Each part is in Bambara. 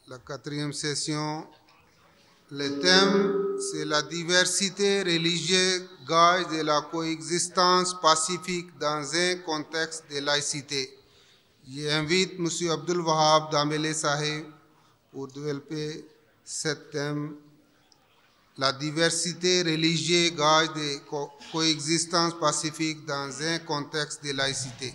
La quatrième session, le thème, c'est la diversité religieuse, gage de la coexistence pacifique dans un contexte de laïcité. J'invite M. Abdul Wahab Dambele Sahib pour développer ce thème, la diversité religieuse, gage de coexistence pacifique dans un contexte de laïcité.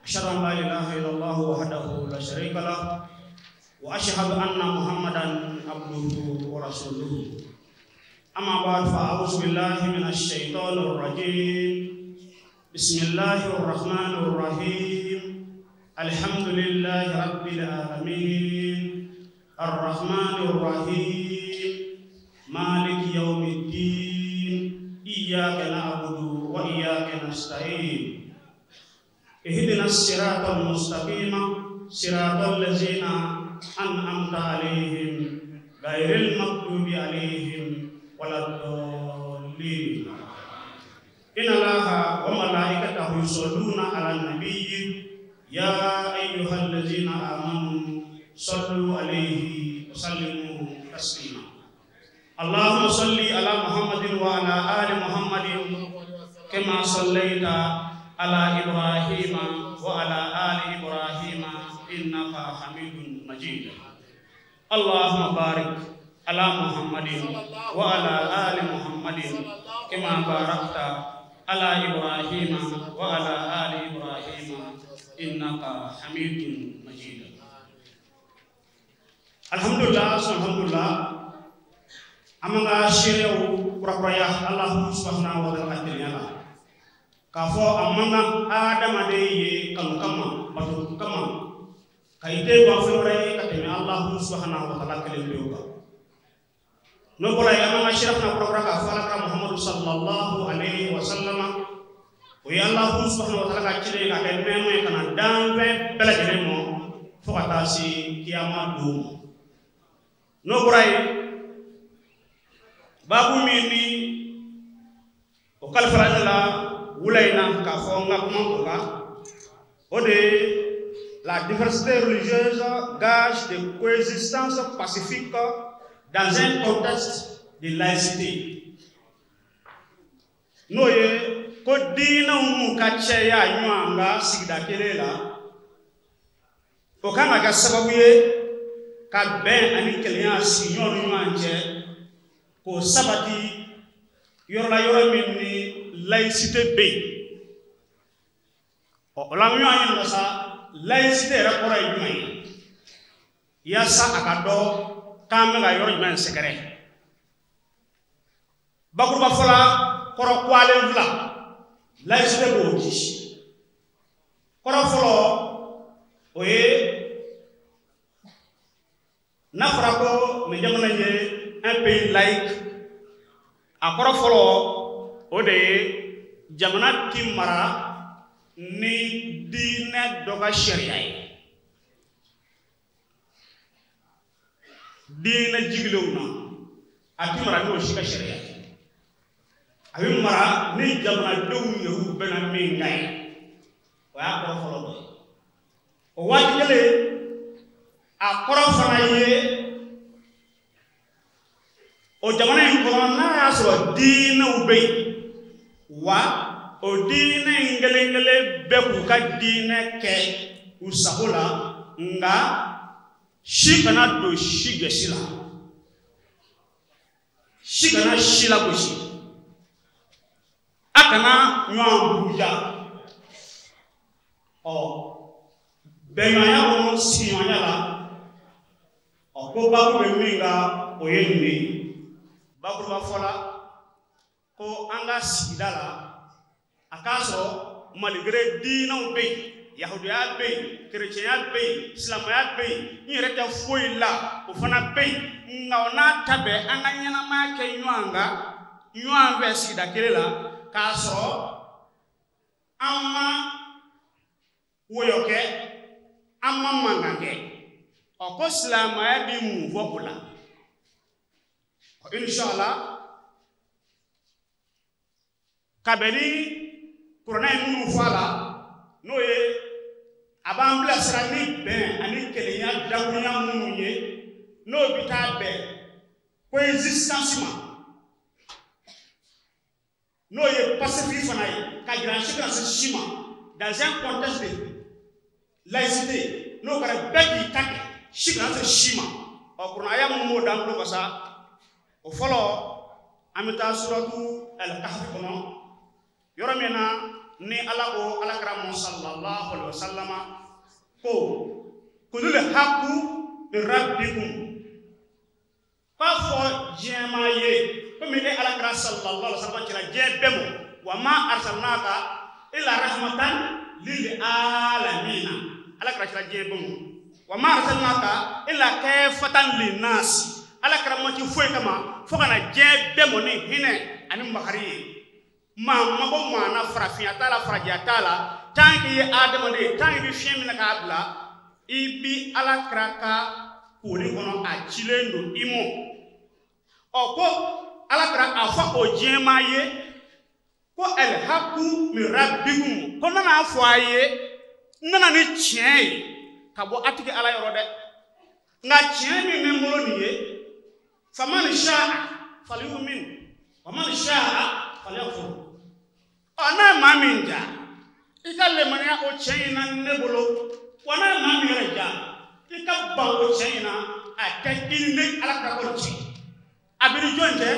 أشهد أن لا إله إلا الله وحده لا شريك له وأشهد أن محمدا عبده ورسوله. أما بعد، فأعوذ بالله من الشيطان الرجيم. بسم الله الرحمن الرحيم. الحمد لله رب العالمين الرحمن الرحيم مالك يوم الدين إياك نعبد وإياك نستعين اهدنا الصراط المستقيم صراط الذين أنعمت عليهم غير المغضوب عليهم ولا الضالين. إن الله وملائكته يصلون على النبي يا أيها الذين آمنوا صلوا عليه وسلموا تسليما. اللهم صل على محمد وعلى آل محمد كما صليت على إبراهيم وعلى آل إبراهيم إنك حميد مجيد. اللهم بارك على محمد وعلى آل محمد كما باركت على إبراهيم وعلى آل إبراهيم إنك حميد مجيد. الحمد لله، الحمد لله. أما شيرو كرا الله سبحانه وتعالى k'a fɔ a man kan adamaden ye kanu kama, bato kama, ka i den bɔ fɛn wɛrɛ ye ka tɛmɛ Alahu subahana wa taala kelen pewu kan. N'o bɔra yen, an b'an ka sira fana kura k'a fɔ Alakira Muhamadu sallallahu alayhi wa sallama, o ye Alahu subahana wa taala ka ciden ye ka kɛ nɛɛma ye ka na danfɛn bɛɛ lajɛlen ma fo ka taa se kiyama don ma. N'o bɔra yen, baabu min ni o kalifara ne la wula in na k'a fɔ n ka kuma o kan, o de ye la diversité religieuse, gage de coexistence pacifique dans un contexte de laïcité. N'o ye ko diinɛw minnu ka caya ɲɔgɔn kan sigida kelen la, o kan ka kɛ sababu ye ka bɛn ani kelenya sigi ɲɔgɔn ni ɲɔgɔn cɛ, k'o sabati yɔrɔ la, yɔrɔ min ni laïcité bɛ yen. Ɔ, o la, an bɛ ɲɔgɔn ɲininka sa, laïcité yɛrɛ kɔrɔ ye jumɛn ye, yaasa a ka dɔn k'an bɛ ka yɔrɔ jumɛn sɛgɛrɛ. Bakuruba fɔ la, kɔrɔ kwalen fila laïcité b'o di. Kɔrɔ fɔlɔ, o ye n'a fɔra ko nin jamana in ye un pays laïque, a kɔrɔ fɔlɔ, o de ye jamana ti mara ni diinɛ dɔ ka sariya ye, diinɛ jigilenw na, a ti mara n'o si ka sariya ye, a bɛ mara ni jamanadenw yɛrɛw bɛnna min kan ye. O y'a kɔrɔ fɔlɔ dɔ ye. O waati kelen, a kɔrɔ fana ye o jamana in kɔnɔ, n'a y'a sɔrɔ diinɛw bɛ yen, wa o diinɛ in kelen kelen bɛɛ k'u ka diinɛ kɛ u sago la, nka si kana don si gɛsi la, si kana si lagosi, a kana ɲɔgɔn buruja. Ɔ, bɛnɲɔgɔnya kɔnɔ, sigiɲɔgɔnya la. Ɔ, ko baabu bɛ min kan, o ye nin de ye. Bakuruba fɔ la, ko an ka sigida la, a k'a sɔrɔ malgré diinɛw bɛ yen. yahudiya bɛ yen, kerecɛnya bɛ yen, silamɛya bɛ yen, n yɛrɛ tɛ foyi la, o fana bɛ yen. Nka o n'a ta bɛɛ, an ka ɲɛnamaya kɛ ɲɔgɔn kan, ɲɔgɔn fɛ sigida kelen la, k'a sɔrɔ an ma wɔyɔ kɛ, an ma mankan kɛ. Ɔ ko silamɛya bɛ mun fɔ o la? Ɔ inshallah, kabini kuranɛ ye minnu fɔ a la, n'o ye a b'an bilasira ni bɛn ani kelenya dakurunya minnu ye, n'o bɛ taa bɛn coexistence ma, n'o ye pacifique fana ye, ka jira si kana se si ma dans un contexte de laïcité, n'o kɛra bɛɛ k'i ta kɛ, si kana se si ma. Ɔ kuranɛ minnu b'o d'an bolo ka sa, o fɔlɔ an bɛ taa suratu al-Kahf kɔnɔ, yɔrɔ min na ni Ala ko Ala kira ma sallallahu alaihi wa sallama ko kulul haqqu min rabbikum, k'a fɔ diɲɛmaa ye komi e Ala kira sallallahu alaihi wa sallama cira diɲɛ bɛɛ ma, wa ma arsalnaka illa rahmatan lil alamina, Ala kira cira diɲɛ bɛɛ ma, wa ma arsalnaka illa kafatan linnas, Ala kira ma ci foyi kama fo ka na diɲɛ bɛɛ ma ni hinɛ ani makari ye. Maa mago maa na, farafinya t'a la, farajɛya t'a la, tant que i ye adamaden ye, tant que i bɛ fiɲɛ minɛ k'a bila, i bi Ala kira ka kori kɔnɔ, a cilen don i ma. Ɔ ko Ala kira a fɔ o diɲɛmaa ye ko alhaqqu min rabbikum, ko n nana fɔ a ye, n nana ni tiɲɛ ye ka bɔ a tigi Ala yɔrɔ dɛ, nka tiɲɛ min bɛ n bolo nin ye, faman sha'a falyu'min wa man sha'a falyakfur. Ɔ n'a ye maa min ja, i ka lemaniya o tiɲɛ in na ne bolo, wa n'a ye maa min yɛrɛ ja, i ka ban o tiɲɛ in na, a tɛ i ni ne Ala kira kɔni cɛ. A bɛ ni jɔn cɛ?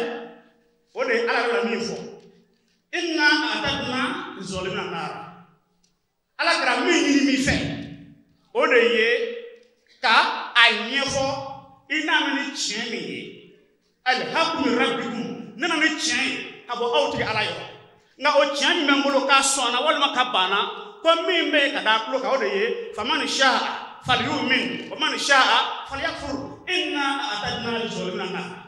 O de ye Ala yɛrɛ min fɔ, inna a'tadna lizalimina nara. Ala kira min ɲini min fɛ, o de ye ka a ɲɛfɔ i n'a mɛn ni tiɲɛ min ye, alhaqqu min rabbikum, ne nana ni tiɲɛ ye ka bɔ aw tigi Ala yɔrɔ. Nka o tiɲɛ min bɛ n bolo k'a sɔnna walima ka banna, ko min bɛ yen ka d'a tulo kan, o de ye faman sha'a falyu'min wa man sha'a falyakfur inna a'tadna lizalimina nara.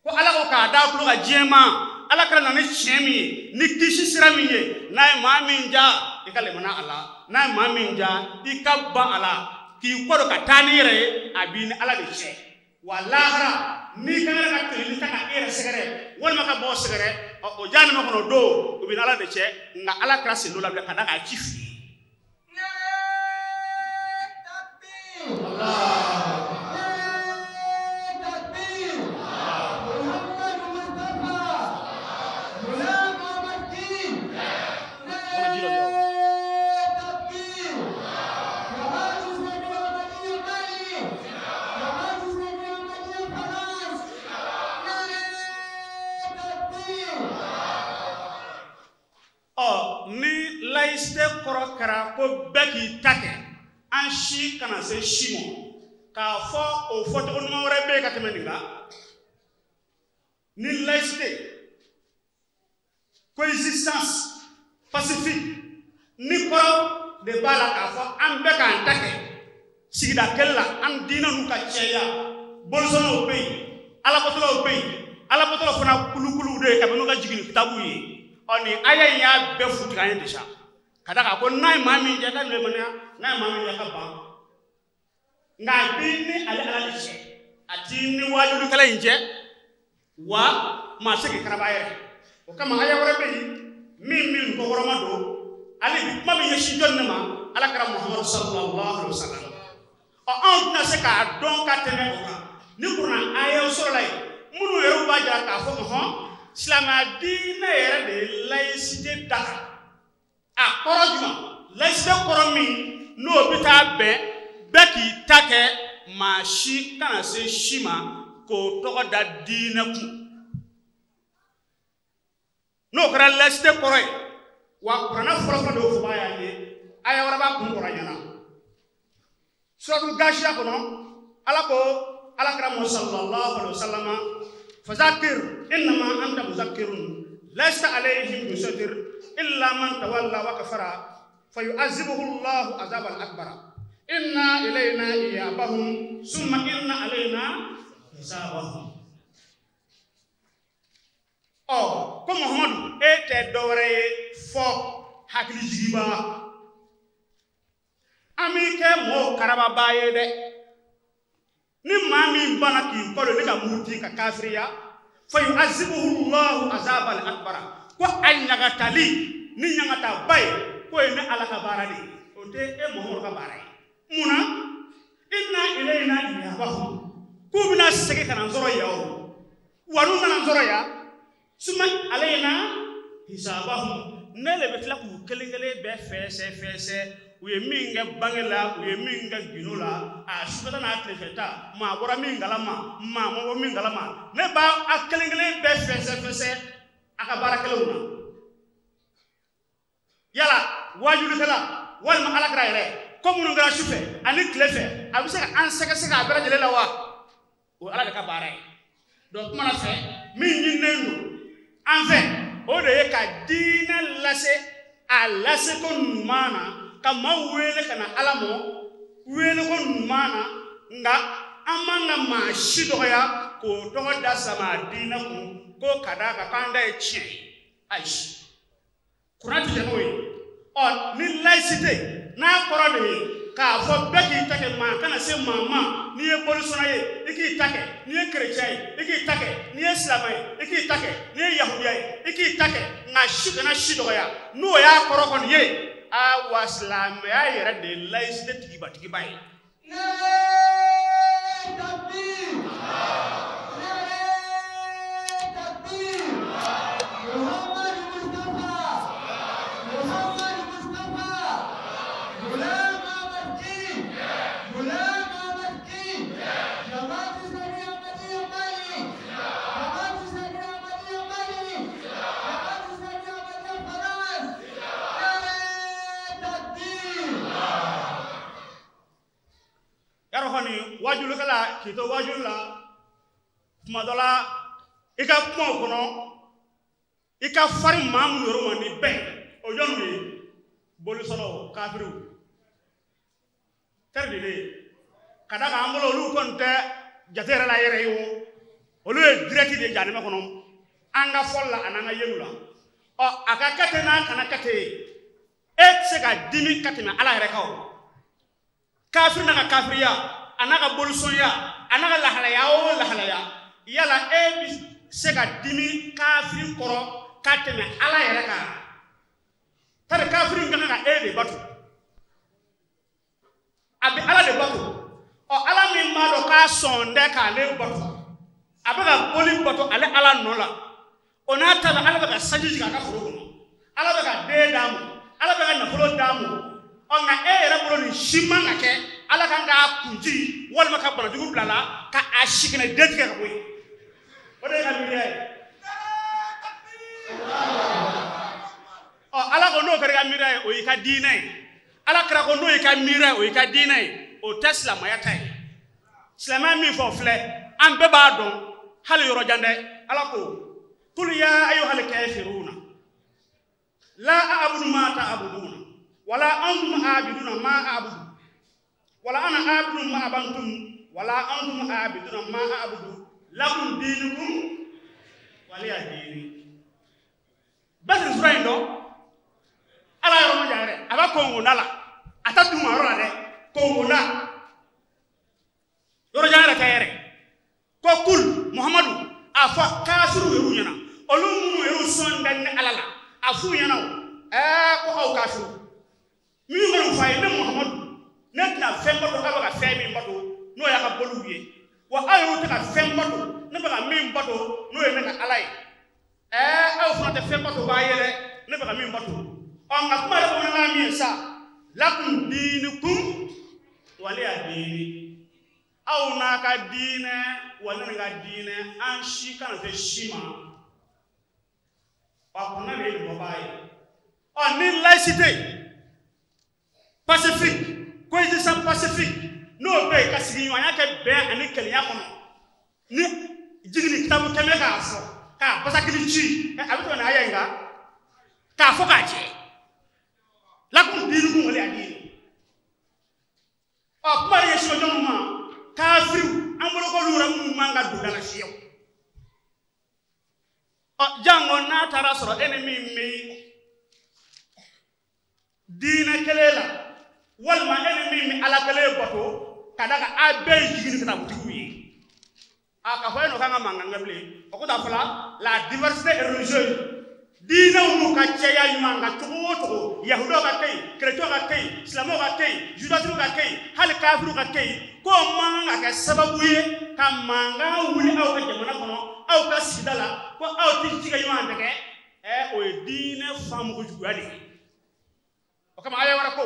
Ko Ala ko k'a d'a tulo kan diɲɛ ma, Ala kɛra na ni tiɲɛ min ye, ni kisi sira min ye, n'a ye maa min ja, i ka lemana a la, n'a ye maa min ja, i ka ban a la, k'i kɔ don ka taa n'i yɛrɛ ye, a b'i ni Ala de cɛ. Wa lahara n'i ka yɛrɛ ka teli ta ka e yɛrɛ sɛgɛrɛ walima ka mɔgɔ sɛgɛrɛ, o jahanama kɔnɔ don, o b'i ni Ala de cɛ. Nka Ala kɛra sen dɔ la bilen ka da k'a ci f'i ye. Laïcité kɔrɔ kɛra ko bɛɛ k'i ta kɛ, an si kana se si ma, k'a fɔ o fɔcogo ɲuman wɛrɛ bɛ yen ka tɛmɛ nin kan. Ni laïcité, coexistence pacifique, ni kɔrɔ de b'a la k'a fɔ an bɛɛ k'an ta kɛ sigida kelen la, an diinɛ n'u ka cɛya, bolisɔnnaw bɛ yen, alabatolaw bɛ yen, alabatolaw fana kulukuluw de ye kabini n'u ka jiginni kitabuw ye. Ɔ nin aya in y'a bɛɛ fu tigɛ an ye déjà, ka d'a kan ko n'a ye maa min jɛ ka lemaniya, n'a ye maa min jɛ ka ban, nka a b'i ni ale Ala de cɛ, a t'i ni waajulikɛla in cɛ, wa maa se k'i karaba yɛrɛ. O kama aya wɛrɛ bɛ yen min min kɔkɔrɔma don, ale bi kuma bɛ ɲɛsin jɔn de ma? Ala kɛra Muhamadu sallallahu alaihi wa sallam. Ɔ anw tɛna se k'a dɔn ka tɛmɛ o kan ni kuranɛ ayaw sɔrɔla yen minnu yɛrɛ b'a jira k'a fɔ ɔhɔn, silamɛya diinɛ yɛrɛ de ye laïcité daga. A kɔrɔ jumɛn? Laïcité kɔrɔ min n'o bɛ taa bɛn bɛɛ k'i ta kɛ, maa si kana se si ma k'o tɔgɔ da diinɛ kun. N'o kɛra laïcité kɔrɔ ye, wa kuranɛ fɔlɔfɔlɔ de y'o fɔ y'an ye, aya wɛrɛ b'a kun kɔrɔ ɲɛna. Suratul Gashiya kɔnɔ, Ala ko Ala kira ma sallallahu alaihi wa sallam, fazakir innama anta muzakkirun laysa alayhim bimusaitir illa man tawalla wa kafara fa yu'azibuhu Allahu azabal akbara inna ilayna iyabahum summa inna alayna hisabahum. Ɔ ko Muhammadu e tɛ dɔwɛrɛ ye fɔ hakili jigiba. An b'i kɛ mɔgɔw karababa ye dɛ. Ni maa min banna k'i kɔ don ne ka muruti ka kafiriya fa yu'azibuhu Allahu azabal akbara ko a ɲagatali ni ɲagataba ye k'o ye ne Ala ka baara de ye o tɛ e Muhammadu ka baara ye. Munna inna ilayna iyabahum k'u bɛna segin ka na n sɔrɔ yan o wa n'u nana n sɔrɔ yan suma alayna hisabahum ne le bɛ tila k'u kelen kelen bɛɛ fɛsɛ fɛsɛ u ye min kɛ bange la u ye min kɛ gindo la a sufɛta n'a tilefɛta maa bɔra min kalama maa ma bɔ min kalama ne b'a a kelen kelen bɛɛ fɛsɛ fɛsɛ a ka baara kɛlenw na. Yala waajulikɛla walima alakira yɛrɛ ko minnu kɛra sufɛ ani tile fɛ a bɛ se ka an sɛgɛsɛgɛ a bɛɛ lajɛlen la wa? O ye Ala de ka baara ye. Donc kuma na fɛ min ɲininen don an fɛ o de ye ka diinɛ lase a laseko ɲuman na ka maaw wele ka na Ala mɔ wele ko ɲuman na nka an man ka maa si dɔgɔya k'o tɔgɔ da sama diinɛ kun ko ka d'a kan k'an ta ye tiɲɛ ye. Ayi kuran ti tɛ n'o ye. Ɔ ni laïcité n'a kɔrɔ de ye k'a fɔ bɛɛ k'i ta kɛ maa kana se maa ma n'i ye bolisɔnna ye i k'i ta kɛ n'i ye kerecɛn ye i k'i ta kɛ n'i ye silamɛ ye i k'i ta kɛ n'i ye yahudiya ye i k'i ta kɛ nka si kana si dɔgɔya n'o y'a kɔrɔ kɔni ye awa silamɛya yɛrɛ de ye laïcité tigibatigiba ye. Wajulikɛla k'i to wajuli la tuma dɔ la i ka kumaw kɔnɔ i ka farin maa minnu yɛrɛ ma ni bɛn o jɔnw ye bolisɔnnaw kafiriw teri de ye ka d'a kan an bolo olu kɔni tɛ jate yɛrɛ la yɛrɛ ye o olu ye direct de ye jahanama kɔnɔ an ka fɔli la ani an ka yeliw la. Ɔ a ka kɛ ten n'a kana kɛ ten e tɛ se ka dimi ka tɛmɛ Ala yɛrɛ kan o. Kafiri n'a ka kafiriya a n'a ka bolisɔnya a n'a ka lahalaya o lahalaya yala e bɛ se ka dimi kafiri kɔrɔ ka tɛmɛ Ala yɛrɛ kan? Tari kafiri ka kan ka e de bato a bɛ Ala de bato. Ɔ Ala min b'a dɔn k'a sɔn tɛ k'ale bato a bɛ ka boli bato ale Ala nɔ la o n'a ta bɛɛ Ala bɛ ka sanji jigin a ka foro kɔnɔ Ala bɛ ka den d'a ma Ala bɛ ka nafolo d'a ma. Ɔ nka e yɛrɛ bolo nin si man ka kɛ Ala kan k'a kunji walima ka banajugu bila la ka a siginɛ den tigɛ ka bɔ yen o de ye ka miiriya ye. Ɔ Ala ko n'o kɛra i ka miiriya ye o y'i ka diinɛ ye. Ala kira ko n'o y'i ka miiriya ye o y'i ka diinɛ ye o tɛ silamɛya ta ye. Silamɛya min fɔ filɛ an bɛɛ b'a dɔn hali yɔrɔ jan dɛ. Ala ko kul ya ayyuhal kafiruna la a'budu ma ta'buduna wala antum a'biduna ma a'budu wala ana a'budu ma abantum wala antum a'biduna ma a'budu lakum dinukum waliya dini. Bɛɛ tɛ sura in dɔn Ala yɔrɔ ma jan yɛrɛ a b'a kongonda la a tɛ duguma yɔrɔ la dɛ kongonda yɔrɔ jan yɛrɛ tɛ yɛrɛ ko kul Muhammadu a fɔ kafiriw yɛrɛ ɲɛna olu minnu yɛrɛ sɔn da ni Ala la a f'u ɲɛna o ɛɛ ko aw kafiriw min kɔni fɔ a ye ne Muhammadu ne tɛna fɛn bato aw bɛ ka fɛn min bato n'o y'a ka boliw ye wa aw yɛrɛ tɛ ka fɛn bato ne bɛ ka min bato n'o ye ne ka Ala ye ɛɛ aw fana tɛ fɛn bato b'a ye dɛ ne bɛ ka min bato. Ɔ nka kuma yɛrɛ bamanankan min ye sa lakum diinukum waliya diini aw n'a ka diinɛ wa ne ka diinɛ an si kana se si ma wa kunna de ye nin bɔbaa ye. Ɔ ni laïcité pacifique coexistence pacifique n'o bɛ yen ka sigiɲɔgɔnya kɛ bɛn ani kelenya kɔnɔ ni jigini kitabu kɛmɛ k'a fɔ k'a basakili ci a bɛ tɛmɛ n'a ye nka k'a fɔ k'a jɛ Lakum diinukum waliya diin. Ɔ kuma de ye sojɔnw ma kaafiriw an bolo k'olu yɛrɛ minnu man ka don da la fiyewu. Ɔ jango n'a taara sɔrɔ e ni min bɛ diinɛ kelen la walima e ni min bɛ ala kelen bato ka d'a kan a bɛɛ ye jigin ni kitabutigiw ye. A k'a fɔ e n'o kan ka mankan kɛ bilen o ko ta fɔla la diversité religieuse. Diinɛw n'u ka cɛya ɲuman kan cogo o cogo, yahudaw ka kɛ yen, kerecɛnw ka kɛ yen, silamɛw ka kɛ yen, judasiw ka kɛ yen, hali kafiriw ka kɛ yen, k'o man kan ka kɛ sababu ye ka mankan wuli aw ka jamana kɔnɔ, aw ka sigida la, ko aw ti ci kɛ ɲɔgɔn tɛgɛ, o ye diinɛ faamuko juguya de ye. O kama aya wɛrɛ ko,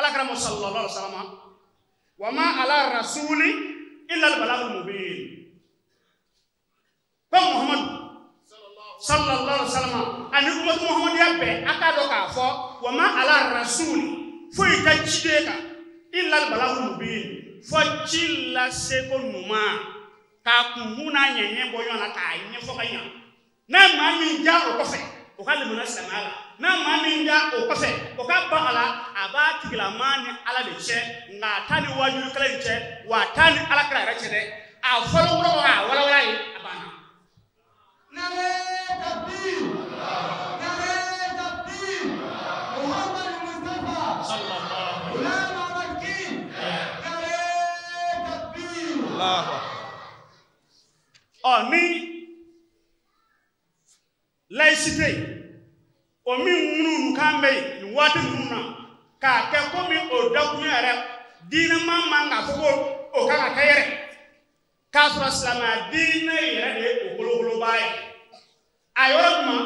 Ala kira sallallahu alaihi wa sallam, wa ma ala rasuli illa al balagul mubin. Ko Muhammadu sallallahu alaihi wasallam ani ummatu muhammadiya bɛɛ a k'a dɔn k'a fɔ wa ma ala rasuli foyi tɛ ciden kan illa al balagul mubin fɔ ci laseko ɲuman k'a kunkun n'a ɲɛɲɛ bɔ ɲɔgɔn na k'a ɲɛfɔ ka ɲa. N'a maa min ja o kɔfɛ o ka limaniya silamɛya la, n'a maa min ja o kɔfɛ o ka ban a la, a b'a tigilamaa ni ala de cɛ, nka a t'a ni waajulikɛla in cɛ, wa a t'a ni ala kira yɛrɛ cɛ dɛ. A fɔlɔ kɔrɔ k'a walawala ye a banna. Ɔ ni laïcité o min minnu kan bɛ yen nin waati ninnu na k'a kɛ komi o dakuruɲɛ yɛrɛ diinɛma man k'a fɔ ko o kan ka kɛ yɛrɛ k'a sɔrɔ silamɛya diinɛ yɛrɛ de ye o kolokoloba ye. A yɔrɔ jumɛn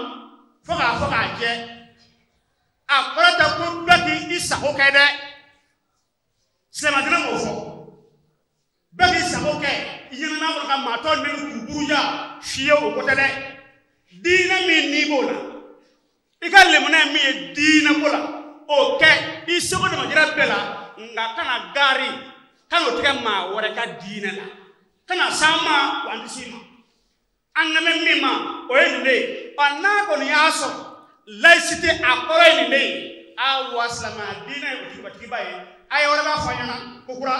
fo k'a fɔ k'a jɛ a kɔrɔ tɛ ko bɛɛ k'i sago kɛ dɛ, silamɛya diinɛ m'o fɔ. Bɛɛ k'i sago kɛ i ɲɛnama kɔnɔ ka maa tɔ nɛni k'u buruja fiyewu o ko tɛ dɛ. Diinɛ min n'i b'o la i ka lemuna ye min ye diinɛ ko la o kɛ i seko damajira bɛɛ la, nka kana gaari kana o tigɛ maa wɛrɛ ka diinɛ la, kana s'an ma wa an tɛ s'i ma. An kan bɛ min ma o ye nin de ye. Ɔ n'a kɔni y'a sɔrɔ laïcité a kɔrɔ ye nin de ye, awa silamɛya diinɛ ye o tigibatigiba ye. A ye wɛrɛ b'a fɔ an ɲɛna ko kura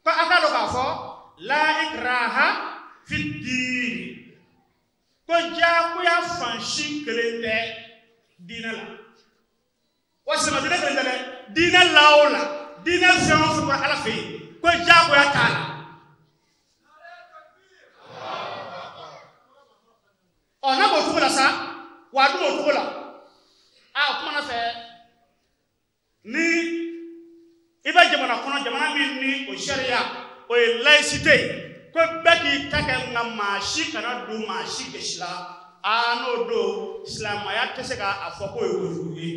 ko a k'a dɔn k'a fɔ la ikraha fi diini ko diyagoya fan si kelen tɛ diinɛ la. Wa silamɛ diinɛ kelen tɛ dɛ, diinɛ la o la diinɛ fɛn o fɛn bɔra ala fɛ yen ko diyagoya t'a la. Ɔ n'a b'o cogo la sa, wa a dun b'o cogo la. A o kumana fɛ ni i bɛ jamana kɔnɔ, jamana min ni o sariya o ye laïcité ye ko bɛɛ k'i ta kɛ nka maa si kana don maa si gasi la, aa n'o don silamɛya tɛ se k'a fɔ k'o ye kojugu ye,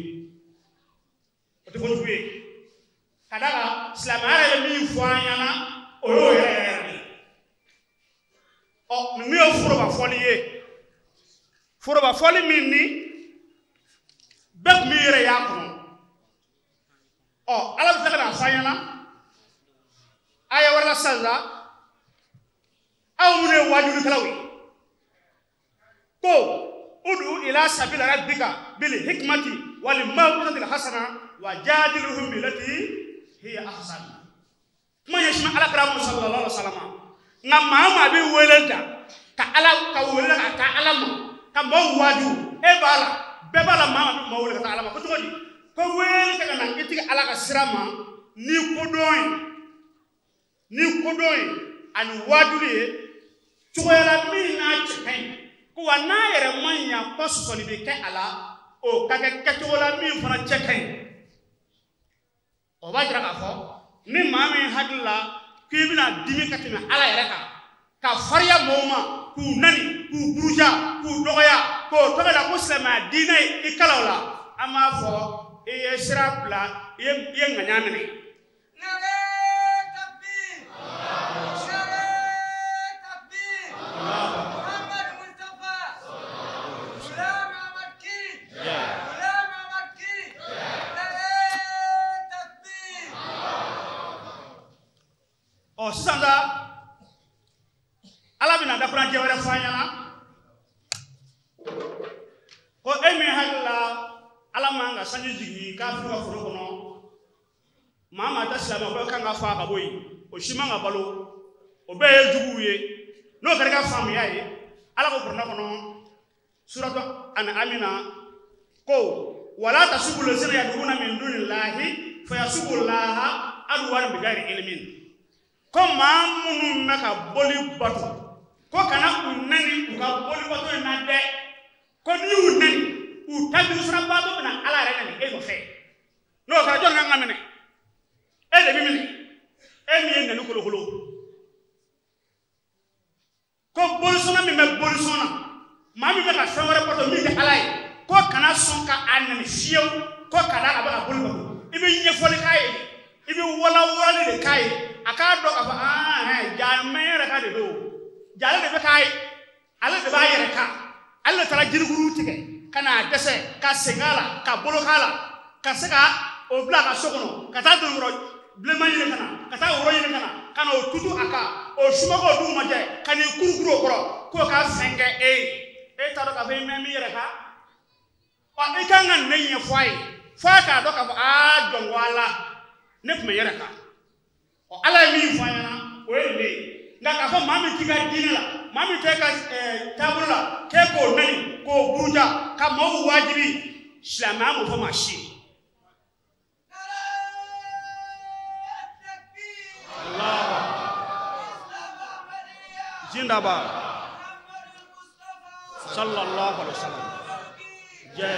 o tɛ kojugu ye. Ka d'a kan silamɛya yɛrɛ ye min fɔ an ɲɛna o y'o yɛrɛ yɛrɛ de ye. Ɔ ninnu ye foroba fɔli ye, foroba fɔli min ni bɛɛ tun b'i yɛrɛ y'a kɔnɔ. Ɔ ala bɛ tila ka n'a fɔ an ɲɛna aya wɛrɛ la sisan sa, aw minnu ye waajulikɛlaw ye ko udu ila sabila rabbika bil hikmati wal maw'izatil hasana wa jadilhum billati hiya ahsan. Kuma ɲɛsin ala kira mu sallallahu alaihi wasallam, nka maa o maa bɛ wele da ka ala ka wele ka taa ala ma ka maaw waaju, e b'a la bɛɛ b'a la maa maa bɛ maaw wele ka taa ala ma ko cogo di? Ko wele ka na i tigi ala ka sira ma ni kodɔn ye, ni kodɔn ye ani waajuli ye cogoya la min n'a cɛ ka ɲi, ko wa n'a yɛrɛ ma ɲa ko sɔsɔli bɛ kɛ a la o ka kɛ kɛcogo la min fana cɛ ka ɲi. O b'a jira k'a fɔ ni maa min hakili la k'i bɛna dimi ka tɛmɛ ala yɛrɛ kan ka farinya mɔgɔw ma k'u nani k'u buruja k'u dɔgɔya k'o tɔgɔ da ko silamɛya diinɛ ye i kala o la, an b'a fɔ i ye sira bila i ye ŋaniya minɛ. Ɔ sisan sa ala bɛna dakuranjɛ wɛrɛ fɔ an ɲɛna ko e min hakili la ala man ka sanji jigin kafiriw ka foro kɔnɔ maa maa tɛ silamɛ o bɛɛ kan ka faa ka bɔ yen o si man ka balo o bɛɛ ye juguw ye n'o kɛra i ka faamuya ye ala ko kuranɛ kɔnɔ suratu An'am ko wala tasubu lazina yad'una min dunillahi fayasubu llaha adwan bighairi ilmin ko maa minnu bɛ ka boli bato ko kana u nɛni u ka boli bato in na dɛ ko n'i y'u nɛni u ta jugu sira bato bɛna ala yɛrɛ nɛni e nɔfɛ n'o kɛra jɔn kan ka minɛ e de bɛ minɛ e min ye nɛni kolokolo ko bolisɔnna min bɛ bolisɔn na maa min bɛ ka fɛn wɛrɛ bato min tɛ ala ye ko kana sɔn ka a nɛni fiyewu ko ka d'a kan a bɛ ka boli bato i bɛ ɲɛfɔli k'a ye i bɛ walawalali de k'a ye a k'a dɔn k'a fɔ aa ja mɛ yɛrɛ ka de don ja ale de bɛ k'a ye ale de b'a yɛrɛ kan ale de taara jirikuru tigɛ ka n'a dɛsɛ ka sen k'a la ka bolo k'a la ka se ka o bila a ka so kɔnɔ ka taa donkɔrɔ bilenman ɲini ka na ka taa woro ɲini ka na ka na o tutu a kan o sumaworo dugu ma jɛ ka n'i kurukuru o kɔrɔ k'o ka fɛn kɛ e ye e t'a dɔn k'a fɔ i mɛ min yɛrɛ kan ɔ i kan ka nin ɲɛfɔ a ye f'a k'a dɔn k'a fɔ aa jɔn ko ala ne tun bɛ yɛrɛ kan ɔ ala ye min fɔ an ɲɛna o ye nin de ye nka k'a fɔ maa min t'i ka diinɛ la maa min tɛ ka taabolo la k'e k'o nɛni k'o buruja ka maaw wajibi silamɛya m'o fɔ maa si ye. Jindaba sallallahu alaihi wasallam jɛ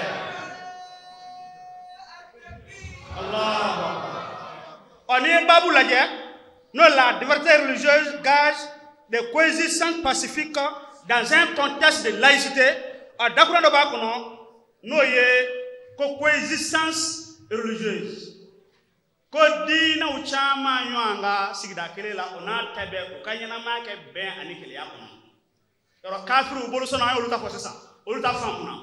Allahu akbar. Ɔ n'i ye baabu lajɛ n'o la diversité religieuse gage de coexistence pacifique dans un contexte de laïcité a dakura dɔ b'a kɔnɔ n'o ye ko coexistence religieuse ko diinɛw caman ɲɔgɔn ka sigida kelen la o n'a ta bɛɛ u ka ɲɛnamaya kɛ bɛn ani kelenya kɔnɔ yɔrɔ kafiriw bolo sɔnna an y'olu ta fɔ sisan olu ta faamuna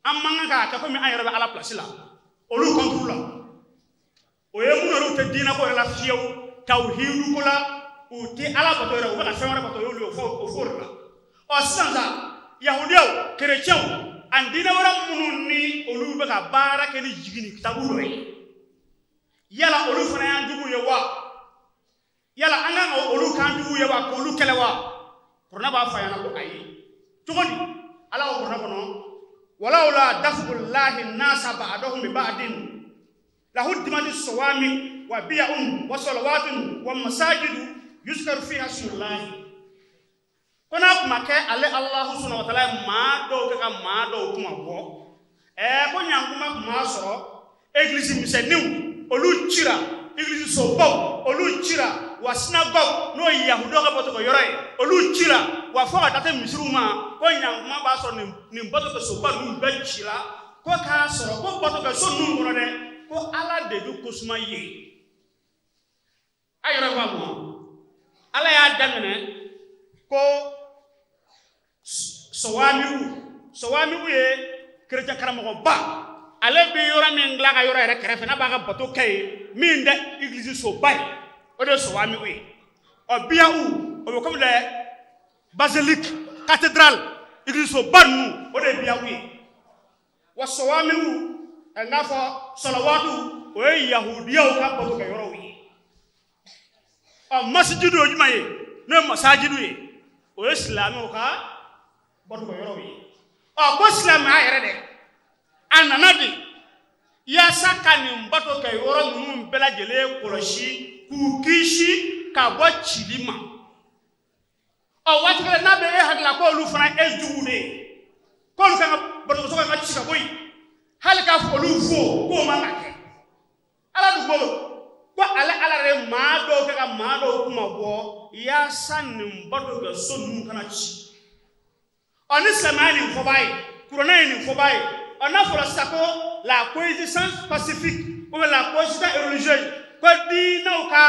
an man kan k'a kɛ komi an yɛrɛ bɛ ala pilasi la olu kɔnturu la o ye minnu yɛrɛ tɛ diinɛ ko yɛrɛ la fiyewu tawhidu ko la u tɛ ala bato yɛrɛ u bɛ ka fɛn wɛrɛ bato y'olu ye o fɔ o de la ɔ sisan sa yahudiyaw kerecɛnw ani diinɛ wɛrɛ minnu ni olu bɛ ka baara kɛ ni jiginni kitabu dɔ ye yala olu fana y'an jugu ye wa yala an kan ka olu k'an jugu ye wa k'olu kɛlɛ wa kuranɛ b'a fɔ a ɲɛna ko ayi cogo di ala ko kuranɛ kɔnɔ walawla dafullahi nasa ba'dahum bi ba'din lahuddimati sawami wa biya'un wa salawatun wa masajidu yuzkaru fiha ismullahi ko n'a kuma kɛ ale Alahu subhanahu wa ta'ala ye maa dɔw kɛ ka maa dɔw kuma bɔ ko ɲankuma kun b'a sɔrɔ egilisi misɛnninw olu cira egilisi sobaw olu cira wa sinagogue n'o ye yahudiyaw ka bato kɛ yɔrɔ ye olu cira wa fo ka taa se misiriw ma ko ɲankuma b'a sɔrɔ nin bato kɛ soba ninnu bɛɛ cira ko k'a sɔrɔ ko bato kɛ so ninnu kɔnɔ dɛ ko ala de bɛ kosuma ye a yɛrɛ b'a mɔ ala y'a daminɛ ko sɔwamiw ye kerecɛn karamɔgɔba ale bɛ yɔrɔ min dilan ka yɔrɔ yɛrɛ kɛrɛfɛ n'a b'a ka bato kɛ yen min tɛ egilizi soba ye o de ye sɔwamiw ye ɔ biyawu o bɛ komi dɛ basilique cathédrale egilizi soba ninnu o de ye biyawu ye wa sɔwamiw n k'a fɔ sɔlɔwatu o ye yahudiyaw ka bato kɛ yɔrɔw ye ɔ masijidu o ye jumɛn ye n'o ye masajidu ye o ye silamɛw ka bato kɛ yɔrɔw ye ɔ ko silamɛya yɛrɛ dɛ a nana de yaasa ka nin bato kɛ yɔrɔ ninnu bɛɛ lajɛlen kɔlɔsi k'u kisi ka bɔ cili ma ɔ waati kelen n'a bɛ e hakili la k'olu fana e jugu de ye k'olu kan ka batokɛso kan ka ci ka bɔ yen hali k'a fɔ olu fo k'o man ka kɛ ala dun ko ko ale ala yɛrɛ ye maa dɔw kɛ ka maa dɔw kuma bɔ yaasa nin bato kɛ so ninnu kana ci ɔ ni silamɛya nin fɔbaa ye kuranɛ ye nin fɔbaa ye ɔ n'a fɔra sisan ko la coexistence pacifique ou bien la coexistence religieuse ko diinɛw ka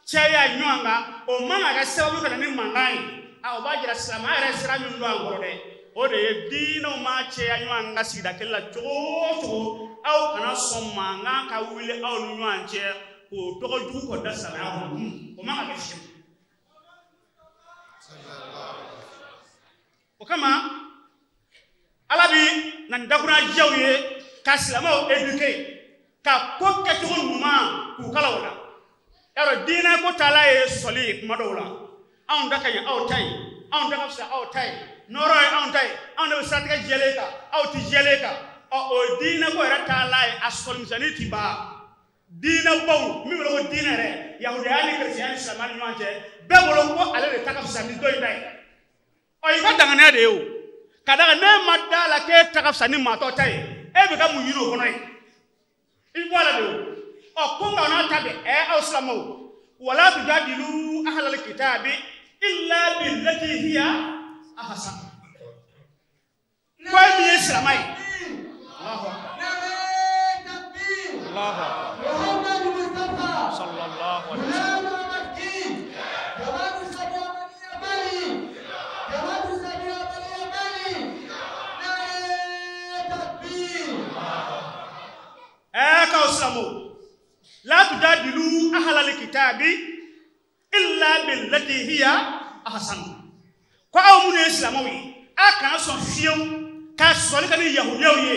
caya ɲɔgɔn kan o man ka kɛ sababu ka na ni mankan ye a o b'a jira silamɛya yɛrɛ sira min don an kɔrɔ dɛ o de ye diinɛw ma caya ɲɔgɔn kan sigida kelen la cogo o cogo aw kana sɔn mankan ka wuli aw ni ɲɔgɔn cɛ k'o tɔgɔ jugu k'o da silamɛya kɔnɔ o man ka kɛ fiyewu o kama ala bi na nin dakuruɲɛw ye ka silamɛw éduquer ka ko kɛcogo ɲuman k'u kala o la. Yarɔ diinɛ ko taala ye sɔsɔli ye kuma dɔw la. Anw da ka ɲi aw ta ye, anw da ka fisa aw ta ye, nɔrɔ ye anw ta ye, anw de bɛ siratigɛ jɛlen kan, aw ti jɛlen kan. Ɔ o diinɛ ko yɛrɛ taala ye a sɔsɔlimisɛnnin ti ban. Diinɛ baw min wele ko diinɛ yɛrɛ, yahudaya ni kerecɛnya ni silamɛya ni ɲɔgɔn cɛ, bɛɛ bolo ko ale de ta ka fisa ni dɔ in ta ye. Ɔ i ka danganiya de ye o. Ka d'a kan n'e ma da la k'e ta ka fisa ni maa tɔ ta ye, e bɛ ka mun ɲini o kɔnɔ ye? I bɔ a la de o. Ɔ ko nka n'a ta bɛ ɛ aw silamɛw, wala tujadilu ahlal kitabi illa billati hiya ahsan. Ko e min ye silamɛ ye. Allahu akbar. Allahu akbar. Sallallahu alaihi wasallam. La tujadilu ahlal kitabi illa billati hiya ahsan. Ko aw minnu ye silamɛw ye, a kana sɔn fiyewu ka sɔsɔli kɛ ni yahudiyaw ye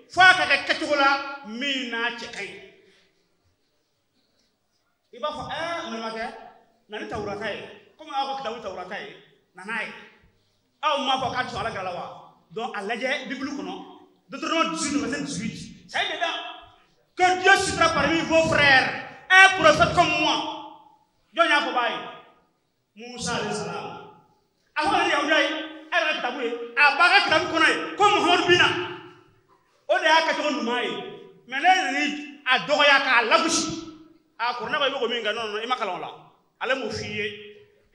fo a ka kɛ kɛcogo la min n'a cɛ ka ɲi. I b'a fɔ ɛɛ balimakɛ, na ni tawurata ye, komi aw ka kitabu tawurata ye, na n'a ye. Aw m'a fɔ k'a tɛ sɔn Ala kira la wa? Donc a lajɛ Bible kɔnɔ, Deutéronome 18 verset 18, ça y est dedans. Que Dieu suscitera parmi vos frères un prophète comme moi. Jɔn y'a fɔ b'a ye? Musa alayhi salam. A fɔ ni yahudiya ye, a yɛrɛ ka kitabu ye, a b'a ka kitabu kɔnɔ ye ko Muhamadu bɛ na. O de y'a kɛcogo ɲuman ye. Mais ne nana a dɔgɔya k'a lagosi. A kuranɛ ko i bɛ k'o min kɛ, non non, i ma kalan o la. Ale m'o f'i ye.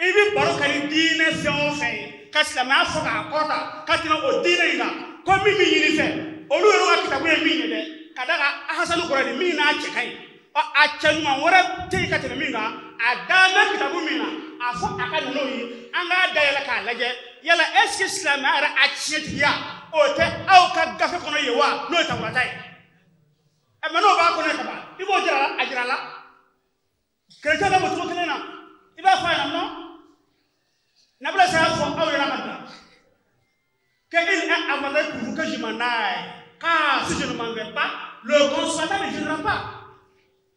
I bɛ baro kɛ ni diinɛ fɛn o fɛn ye, ka silamɛya fɔ k'a kɔrɔta ka tɛmɛ o diinɛ in kan, ko min bɛ ɲini fɛ, olu yɛrɛ ka kitabu ye min ye dɛ. Ka d'a kan ahasanu kɔrɔ de min n'a cɛ ka ɲi. Ɔ a cɛ ɲuman wɛrɛ tɛ yen ka tɛmɛ min kan, a da bɛ kitabu min na, a fɔ a ka na n'o ye, an k'a dayɛlɛ k'a lajɛ yala est ce que silamɛya yɛrɛ a tiɲɛtigiya o tɛ aw ka gafe kɔnɔ yen wa, n'o ye tawurata ye. Ɛ mɛ n'o b'a kɔnɔ yen ka ban, i b'o jira a jira la. Kerecɛn bɛ bɔ cogo kelen na, i b'a fɔ a ɲɛna non, Nabila Isa y'a fɔ aw ɲɛna ka bila que il est avantageux pour vous que je m'en aille. Car si je ne m'en vais pas, le consolateur ne viendra pas.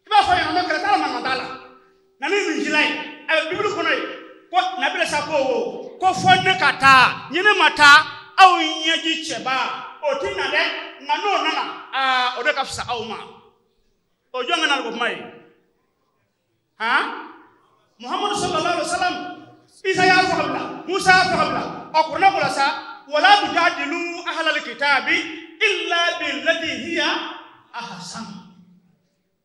I b'a fɔ ɲɛna non, kɛlɛ t'a la, mankan t'a la. Na ni Injila ye, a bɛ Bible kɔnɔ yen, ko Nabila Isa ko ko fɔ ne ka taa, ni ne ma taa, aw ɲɛji cɛba, o ti na dɛ, nka n'o nana, aa o de ka fisa aw ma. O jɔn ka na o kuma ye? Han? Muhammadu sallallahu alaihi wa sallam, Isa y'a fɔ ka bila, Musa y'a fɔ ka bila, ɔ kuranɛ ko la sa, wala tujadilu ahlal kitabi illa billati hiya ahsan.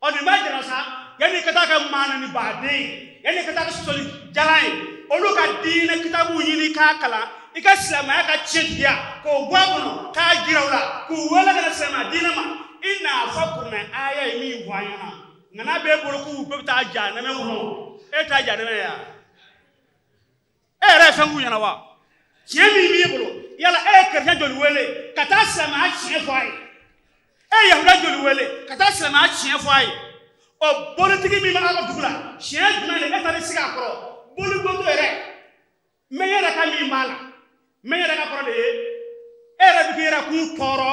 Ɔ nin b'a jira sa, yanni i ka taa kɛ maana ni baden ye, yanni i ka taa kɛ sɔsɔli jalan ye, olu ka diinɛ kitabu ɲini k'a kalan, i ka silamɛya ka tiɲɛtigiya k'o bɔ a kɔnɔ k'a jira u la, k'u wele ka na silamɛya diinɛ ma, i n'a fɔ kuranɛ aya ye min fɔ an ɲɛna. Nka n'a b'e bolo k'u bɛɛ bɛ taa jahanamɛ kɔnɔ, e t'a jahanamɛ ye wa? E yɛrɛ ye fɛn k'u ɲɛna wa? Tiɲɛ min b'i bolo, yala e ye kerecɛn joli wele ka taa silamɛya tiɲɛ fɔ a ye? E ye yahudiya joli wele ka taa silamɛya tiɲɛ fɔ a ye? Ɔ bolitigi min bɛ aw ka dugu la, tiɲɛ jumɛn de e taara sigi a kɔrɔ? Boliboto yɛrɛ, mɛ yɛrɛ ka min b'a la, mɛ yɛrɛ ka kɔrɔ de ye, e yɛrɛ bɛ k'i yɛrɛ kun tɔɔrɔ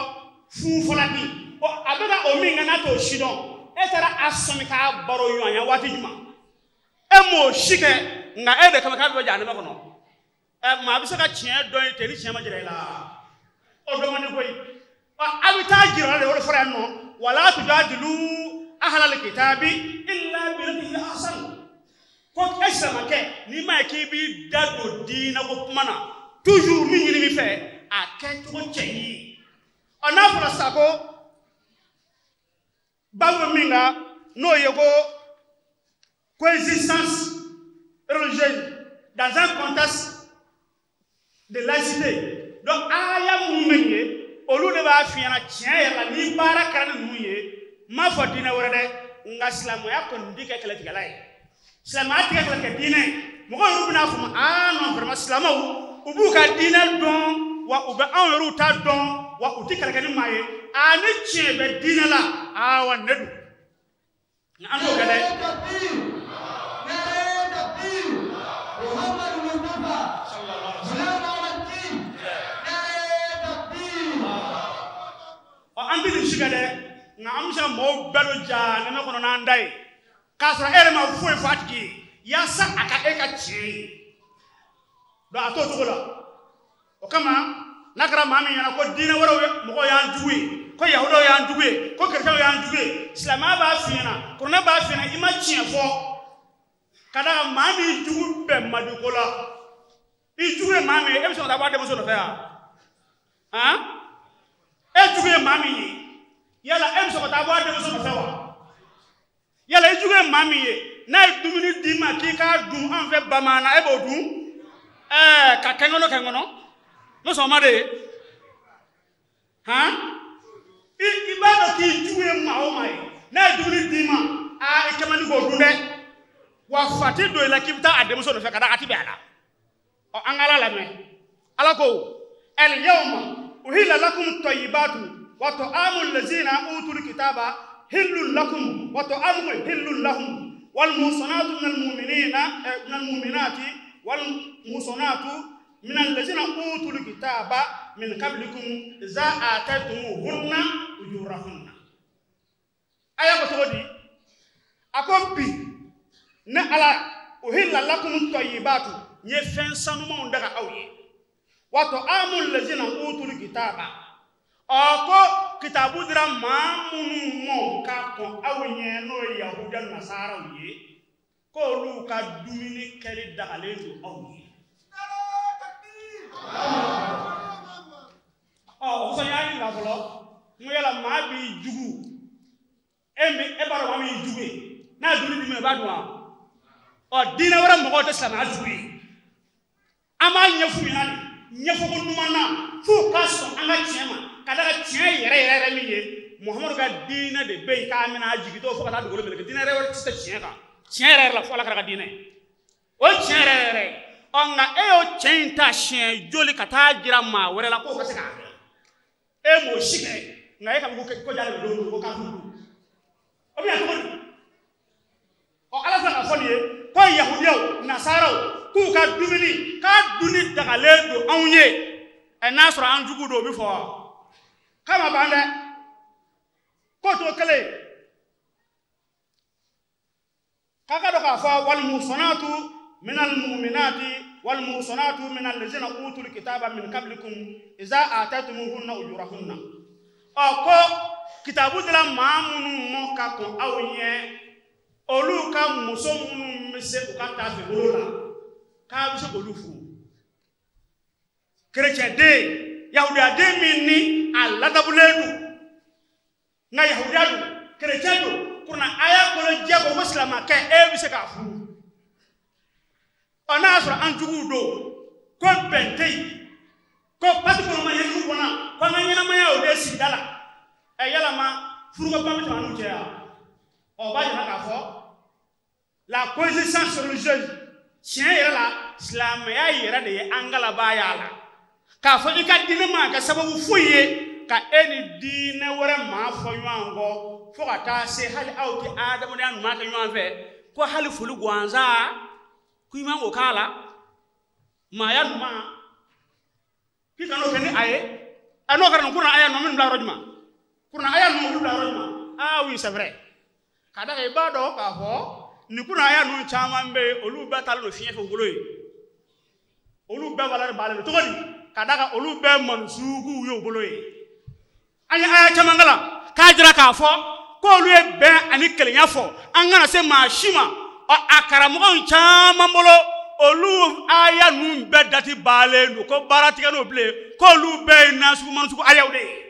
funfɔlaki. Ɔ a bɛ ka o min kɛ n'a t'o si dɔn, e taara a sɔmi k'a baro ɲɔgɔnya waati jumɛn? E m'o si kɛ, nka e de kama k'a bɛ jahanama kɔnɔ. Ɛ maa bɛ se ka tiɲɛ dɔn ye ten ni tiɲɛ ma jira i la, o dɔn man di koyi. Ɔ a bɛ taa jira la de, o de fɔra yan nɔ, wala tujadilu ahlal kitabi illa billati hiya ahsan. Ko e silamɛkɛ, n'i m'a ye k'i b'i da don diinɛ ko kuma na, toujours min ɲini min fɛ, a kɛcogo cɛ ɲi. Ɔ n'a fɔra sisan ko baabu bɛ min kan, n'o ye ko coexistence religieuse dans un contexte de laïcité. Donc aya minnu bɛ nin ye, olu de b'a f'i ɲɛna tiɲɛ yɛrɛ la ni baara kɛra ni ninnu ye, n m'a fɔ diinɛ wɛrɛ dɛ, nka silamɛya kɔni ti kɛ kɛlɛtigɛla ye. Silamɛya ti kɛ kɛlɛkɛ diinɛ ye. Mɔgɔw yɛrɛ bɛna faamu, aa non vraiment silamɛw u b'u ka diinɛ dɔn, wa u bɛ anw yɛrɛw ta dɔn, wa u ti kɛlɛ kɛ ni maa ye. Aa ni tiɲɛ bɛ diinɛ la, aa wa ne don. Nka an t'o kɛ dɛ. Ɔ an An tɛ nin si kɛ dɛ, nka an bɛ se ka mɔgɔw bɛɛ don jahanama kɔnɔ n'an da ye k'a sɔrɔ e yɛrɛ ma foyi fɔ a tigi ye yaasa a ka e ka tiɲɛ ye. Donc a t'o cogo la. O kama n'a kɛra maa min ɲɛna ko diinɛ wɛrɛw mɔgɔw y'an jugu ye, ko yahudaw y'an jugu ye, ko kerecɛnw y'an jugu ye, silamɛya b'a f'i ɲɛna, kuranɛ b'a f'i ɲɛna, i ma tiɲɛ fɔ. Ka d'a kan maa min jugu bɛn man di ko la, i jugu ye maa min ye, e bɛ sɔn ka taa bɔ a denmuso nɔfɛ wa? Han? E jugu ye maa min ye, yala e bɛ sɔn ka taa bɔ a denmuso nɔfɛ wa? Yala i jugu ye maa min ye, n'a ye dumuni d'i ma k'i k'a dun an fɛ Bamanan, e b'o dun? Ɛɛ ka kɛ n kɔnɔ kɛ n kɔnɔ, n bɛ sɔn o ma de? Han? I b'a dɔn k'i jugu ye maa o maa ye, n'a ye dumuni d'i ma, aa i kɛ man di k'o dun dɛ. Wa fa ti don i la k'i bɛ taa a denmuso nɔfɛ ka da a ti bɛn a la. Ɔ an ka Ala lamɛn. Ala ko al yawma uhilla lakum tayyibatu wa ta'amul lazina utul kitaba hillun lakum wa ta'amukum hillun lahum wal muhsanatu minal mu'minina minal mu'minati wal muhsanatu minal lazina utul kitaba min qablikum iza ataytumuhunna ujurahunna. Aya ko cogo di? A ko bi ne Ala uhilla lakum tayyibatu, n ye fɛn sanumanw daga aw ye, wa ta'amul lazina utul kitaba, ɔ ko kitabu dira maa minnu ma ka kɔn aw ɲɛ n'o ye yahudiya nasaraw ye, k'olu ka dumuni kɛli dagalen don aw ye. Ɔ o kosɔn n y'a ɲininka fɔlɔ, n ko yala maa b'i jugu, e b'a dɔn maa min y'i jugu ye, n'a ye dumuni d'i ma i b'a dun wa? Ɔ diinɛ wɛrɛ mɔgɔw tɛ silamɛya jugu ye. An b'a ɲɛf'u ɲɛna de, ɲɛfɔko ɲuman na, f'u ka sɔn an ka tiɲɛ ma, ka d'a kan tiɲɛ yɛrɛ yɛrɛ yɛrɛ min ye, Muhamadu ka diinɛ de bɛ yen k'a minɛ a jigi t'o fo ka taa dugukolo meleke. Diinɛ wɛrɛ tɛ se tiɲɛ kan, tiɲɛ yɛrɛ yɛrɛ la fo Ala kɛra ka diinɛ ye, o ye tiɲɛ yɛrɛ yɛrɛ ye. Ɔ nka e y'o tiɲɛ in ta siɲɛ joli ka taa jira maa wɛrɛ la k'o ka se k'a kɛ, e m'o si kɛ, nka e ka ko jalen don ko kafiri don, o bɛ na cogo di? Ɔ Ala filɛ k'a fɔ nin ye ko yahudiyaw nasaraw k'u ka dumuni k'a dunni dagalen don anw ye. Ɛ n'a sɔrɔ an jugu don o bɛ fɔ wa? K'a ma ban dɛ, k'o cogo kelen k'a ka dɔn k'a fɔ wal muhsanatu minal mu'minati wal muhsanatu minal lazina utul kitaba min qablikum iza ataytumuhunna ujurahunna. Ɔ ko kitabu dira maa minnu ma ka kɔn aw ɲɛ, olu ka muso minnu bɛ se u ka taafe bolo la k'a bɛ se k'olu furu. Kerecɛn den, yahudiya den min ni a ladabulen don, nka yahudiya don, kerecɛn don, kuranɛ aya kɔnɔ jɛ ko ko silamɛkɛ e bɛ se k'a furu. Ɔ n'a y'a sɔrɔ an juguw don, ko bɛn tɛ yen, ko pati kɔnɔ ma ɲɛjugu kɔnɔ, ko an ka ɲɛnamaya o de ye sigida la, ɛ yalama furuko kuma bɛ tɛmɛ an n'u cɛ wa? Ɔ o b'a jira k'a fɔ la coexistence religieuse tiɲɛ yɛrɛ la silamɛya yɛrɛ de ye an galabaa y'a la, k'a fɔ i ka diinɛ man kɛ sababu foyi ye ka e ni diinɛ wɛrɛ maa fɔ ɲɔgɔn kɔ fo ka taa se hali aw tɛ adamadenya ɲuman kɛ ɲɔgɔn fɛ, ko hali foli gansan ko i man k'o k'a la, maaya ɲuman k'i kan'o kɛ ni a ye. A n'o kɛra nin kuranɛ aya ninnu bila yɔrɔ jumɛn? Kuranɛ aya ninnu bila yɔrɔ jumɛn? Ah oui c'est vrai. Ka d'a kan i b'a dɔn k'a fɔ nin kuranɛ aya ninnu caman bɛ yen, olu bɛɛ taalen don fiɲɛ fɛ u bolo yen, olu bɛɛ valeur b'ale la cogo di? Ka d'a kan olu bɛɛ manusuguw ye u bolo yen. An ye aya caman kalan k'a jira k'a fɔ k'olu ye bɛn ani kelenya fɔ, an kana se maa si ma. Ɔ a karamɔgɔw caman bolo olu aya ninnu bɛɛ dati baalen don, ko baara tigɛ n'o bilen, k'olu bɛɛ ye nasugu manusugu ayaw de ye.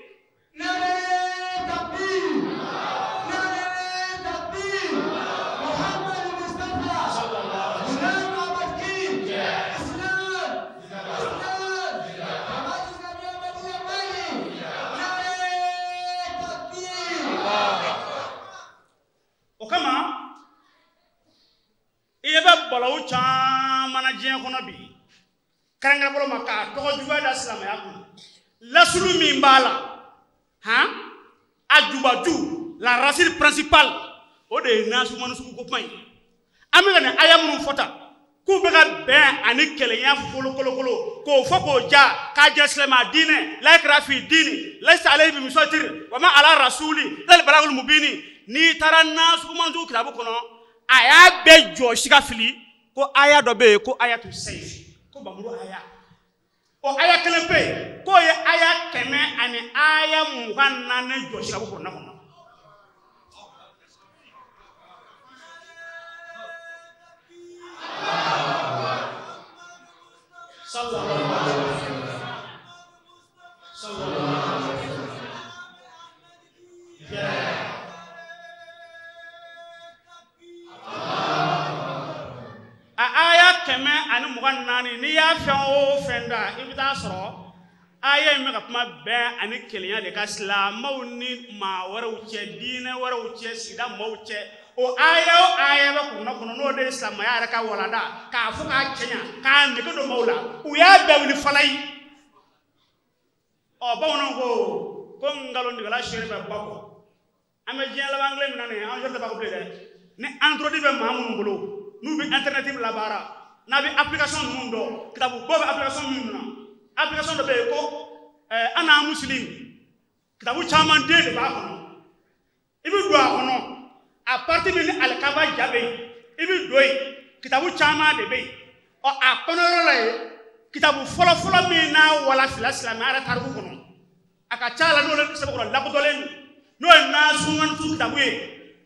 O kama i ɲɛ bɛ balawu caman na diɲɛ kɔnɔ bi, kɛrɛnkɛrɛn bolo ma k'a tɔgɔ juguya da silamɛya kun, lasulu min b'a la, han, a jubaju, la racine principale, o de ye nasugu manusugu ko kuma ye. An bɛ ka nin aya minnu fɔ tan, K'u bɛ ka bɛn ani kelenya folokolokolo k'o fɔ k'o ja k'a jɛ silamɛya diinɛ la ikraha fi diini laysa alayhi bi musaytir wa ma ala rasuli illal balagul mubini. N'i taara nasugumanju kitabu kɔnɔ a y'a bɛɛ jɔsi ka fili ko aya dɔ bɛ yen ko ayatu sayfi ko bamuru aya o aya kelen pe yen k'o ye aya 124 jɔsi ka bɔ kuranɛ kɔnɔ. Sallallahu alaihi wasallam. Sallallahu alaihi wasallam. A aya 124 n'i y'a fɛn o fɛn da i bɛ taa sɔrɔ aya in bɛ ka kuma bɛn ani kelenya de kan silamɛw ni maa wɛrɛw cɛ diinɛ wɛrɛw cɛ sigida maaw cɛ. O aya o aya bɛ kuranɛ kɔnɔ n'o de ye silamɛya yɛrɛ ka walanda k'a fɔ k'a cɛɲa k'a nege don maaw la u y'a bɛɛ wuli fala ye. Ɔ bamananw ko nkalontigɛla seere bɛ ba kɔ. An bɛ diɲɛ laban tile min na nin ye an tɛ ba kɔ bilen dɛ. Ni android bɛ maa minnu bolo n'u bɛ internet labaara n'a bɛ application ninnu dɔn kitabu bɔ bɛ application minnu na application dɔ bɛ yen ko ana muslim kitabu caman den de b'a kɔnɔ i bɛ don a kɔnɔ. A parti min ni alikaba ja bɛ yen i bɛ don yen kitabu caman de bɛ yen ɔ a kɔnɔyɔrɔ la yen kitabu fɔlɔfɔlɔ min n'a walafila silamɛya yɛrɛ tariku kɔnɔ a ka ca la n'o ye sɛbɛkɔrɔ lakodɔnlen don n'o ye nasumansu kitabu ye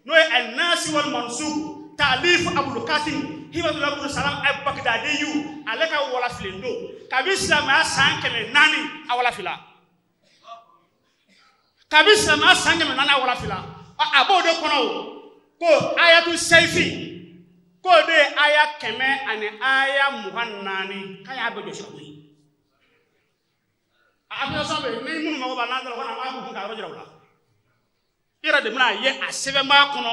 n'o ye alinasi wal mansu taalif abul kasim hibatula bun salam al bagdadiyu ale ka walafilen don kabi silamɛya san 400 a walafila kabi silamɛya san 400 a walafila a b'o de kɔnɔ o. Ko ayatu sayfi ko de ye aya 124 k'a y'a bɛɛ jɔsi ka bɔ yen. A application bɛ yen ni minnu mago b'a la n'an taara o kɔnɔ an b'a k'u kun k'a yɔrɔ jira u la. I yɛrɛ de bɛna ye a sɛbɛn b'a kɔnɔ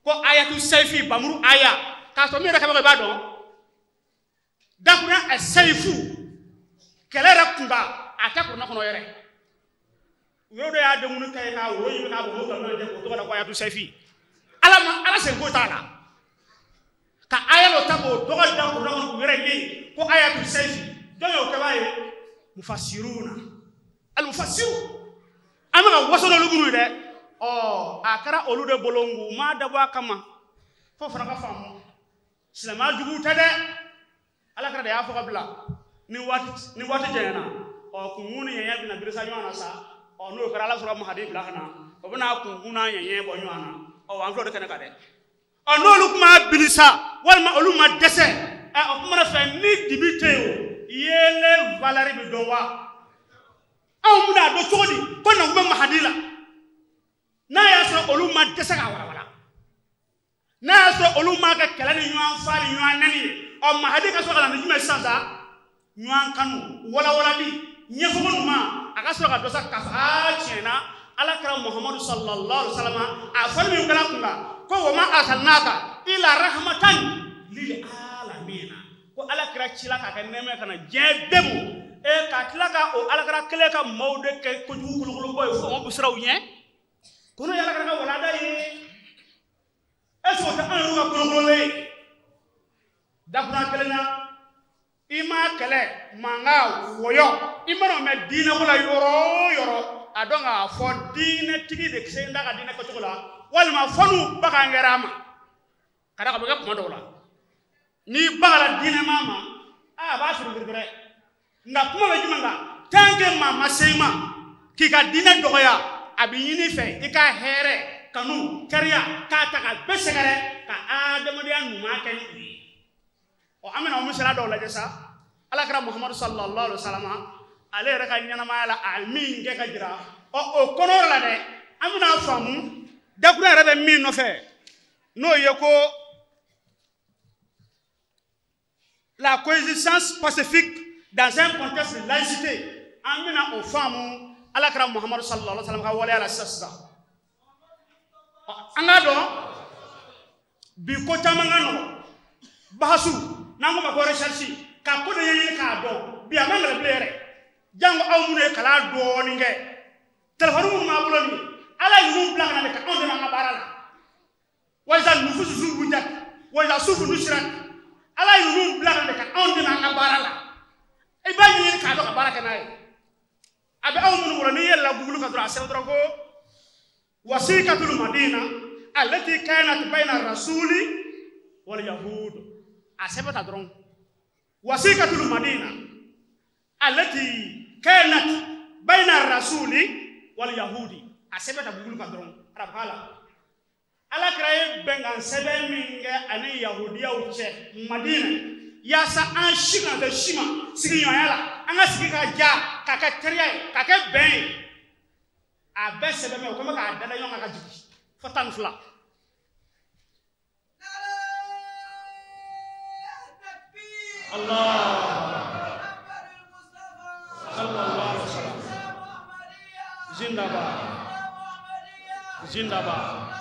ko ayatu sayfi bamuru aya k'a sɔrɔ min yɛrɛ kɛbagaw i b'a dɔn dakurunya a sayfu kɛlɛ yɛrɛ kunba a tɛ kuranɛ kɔnɔ yɛrɛ. U yɛrɛ de y'a denkundi kɛ k'a woro ɲimi k'a bɔ k'o ɲɔgɔn cɛ k'o tɔgɔ da ko ayatu sayfi. Ala ma ala sen ko t'a la ka aya dɔ ta k'o tɔgɔ da kuranɛ kɔnɔ k'u yɛrɛ ye ko ayatu sayfi jɔn y'o kɛbaa ye mufasiruna almufasiru an bɛ ka waso n'olu minnu ye dɛ ɔ a kɛra olu de bolo u m'a dabɔ a kama fo fana ka faamu silamɛya juguw tɛ dɛ ala kɛra de y'a fɔ ka bila ni waati janyana ɔ kunkun ni ɲɛɲɛ bɛna birisa ɲɔgɔn na sa ɔ n'o kɛra ala sɔrɔ mahadi bila ka na o bɛna kunkun n'a ɲɛɲɛ bɔ ɲɔgɔn na. Ɔ an filɛ o de kɛnɛ kan dɛ ɔ n'olu tun b'a bilisa walima olu ma dɛsɛ ɛ o kuma fɛ ni dibi tɛ yen o yeelen valeur bɛ dɔn wa anw bɛna a dɔn cogo di ko nakun bɛ mahadi la n'a y'a sɔrɔ olu ma dɛsɛ k'a walawala n'a y'a sɔrɔ olu ma kɛ kɛlɛ ni ɲɔgɔn fa ni ɲɔgɔn nɛni ye ɔ mahadi ka sɔrɔ ka na ni jumɛn sisan sa ɲɔgɔn kanu walawalali ɲɛfɔko ɲuman a ka sɔrɔ ka dɔ sa k'a fɔ aa tiɲɛ na. Ala kɛra Muhammadu sallallahu alaihi wasallam a fɔli min kɛra kun kan ko wa ma arsalnaka illa rahmatan lil alamina ko ala kɛra cila k'a kɛ nɛɛma ye ka na diɲɛ bɛɛ mɔ e ka tila ka o ala kɛra kelen ka maaw de kɛ kojugu kolokolobaw ye fo maaw bɛ siran u ɲɛ ko n'o ye ala kɛra ka walanda ye est ce que o tɛ anw yɛrɛw ka kolokololen ye dakurunya kelen na i m'a kɛlɛ mankan wɔyɔ i mana o mɛn diinɛko la yɔrɔ o yɔrɔ a dɔn k'a fɔ diinɛtigi de sen da ka diinɛ kɛcogo la walima fɔ n'u bagan kɛra a ma ka d'a kan a bɛ kɛ kuma dɔw la n'i bagara diinɛmaa ma a b'a firifiri dɛ nka kuma bɛ jumɛn kan tant que maa ma se i ma k'i ka diinɛ dɔgɔya a bɛ ɲini i fɛ i ka hɛrɛ kanu teriya k'a ta ka bɛɛ sɛgɛrɛ ka adamadenya ɲuman kɛ ni u ye. Ɔ an bɛna o misaliya dɔw lajɛ sa ala kɛra Muhammadu sallallahu alaihi wa sallam ale yɛrɛ ka ɲɛnamaya la a ye min kɛ ka jira ɔ o kɔnɔyɔrɔ la dɛ an bɛna faamu dakurunya yɛrɛ bɛ min nɔfɛ n'o ye ko la coexistence pacifique dans un contexte de laïcité an bɛna o faamu ala kɛra Muhammadu sallallahu alaihi wa sallam ka waleya la sisan sisan. An k'a dɔn bi ko caman ka nɔgɔn bahasu n'an ko ma ko recherche ka ko dɔ ɲɛɲini k'a dɔn bi a man gɛlɛn bilen yɛrɛ jango aw minnu ye kalan dɔɔnin kɛ telefɔni minnu b'a bolo nin ala y'u bila ka na de ka anw dɛmɛ an ka baara la walisa nufusu zuwujat walisa sufu nusirat Ala ye ninnu bila ka na ka anw dɛmɛ an ka baara la. I b'a ɲini k'a dɔn ka baara kɛ n'a ye. A bɛ aw minnu bolo n'i yɛlɛla Google kan dɔrɔn a sɛbɛn dɔrɔn ko wasikatul madina allati kanat bayna rasuli wal yahud. A sɛbɛn ta dɔrɔn wasikatul madina allati kanat bayna rasuli wal yahudi. A sɛbɛn ta Google kan dɔrɔn arabukan la. Ala kira ye bɛnkan sɛbɛn min kɛ ani yahudiyaw cɛ Madina yaasa an si kana kɛ si ma sigiɲɔgɔnya la, an ka sigi ka ja k'a kɛ teriya ye k'a kɛ bɛn ye. A bɛɛ sɛbɛn mɛ o kɔmi k'a dada ɲɔgɔn kan ka jigin fo 12. Allah sallallahu alaihi wasallam. Zindabad zindabad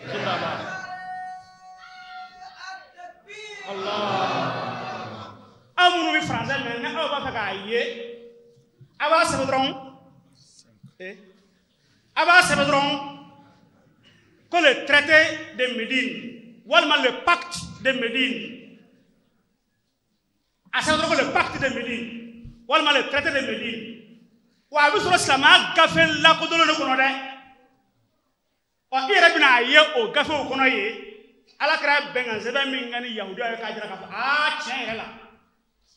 zindabad. Allah. Aw minnu bɛ faransɛ mɛn ni aw b'a fɛ k'a ye, a b'a sɛbɛn dɔrɔn, a b'a sɛbɛn dɔrɔn ko le traité de Médine walima le pacte de Médine. A sɛbɛn dɔrɔn ko le pacte de Médine walima le traité de Médine. Wa a bɛ sɔrɔ silamɛya gafe lakodɔnlen de kɔnɔ dɛ. Ɔ i yɛrɛ bɛna a ye o gafew kɔnɔ yen. Ala kɛra bɛnkan sɛbɛn min kɛ ni yahudiyaw ye k'a jira k'a fɔ aa tiɲɛ yɛrɛ la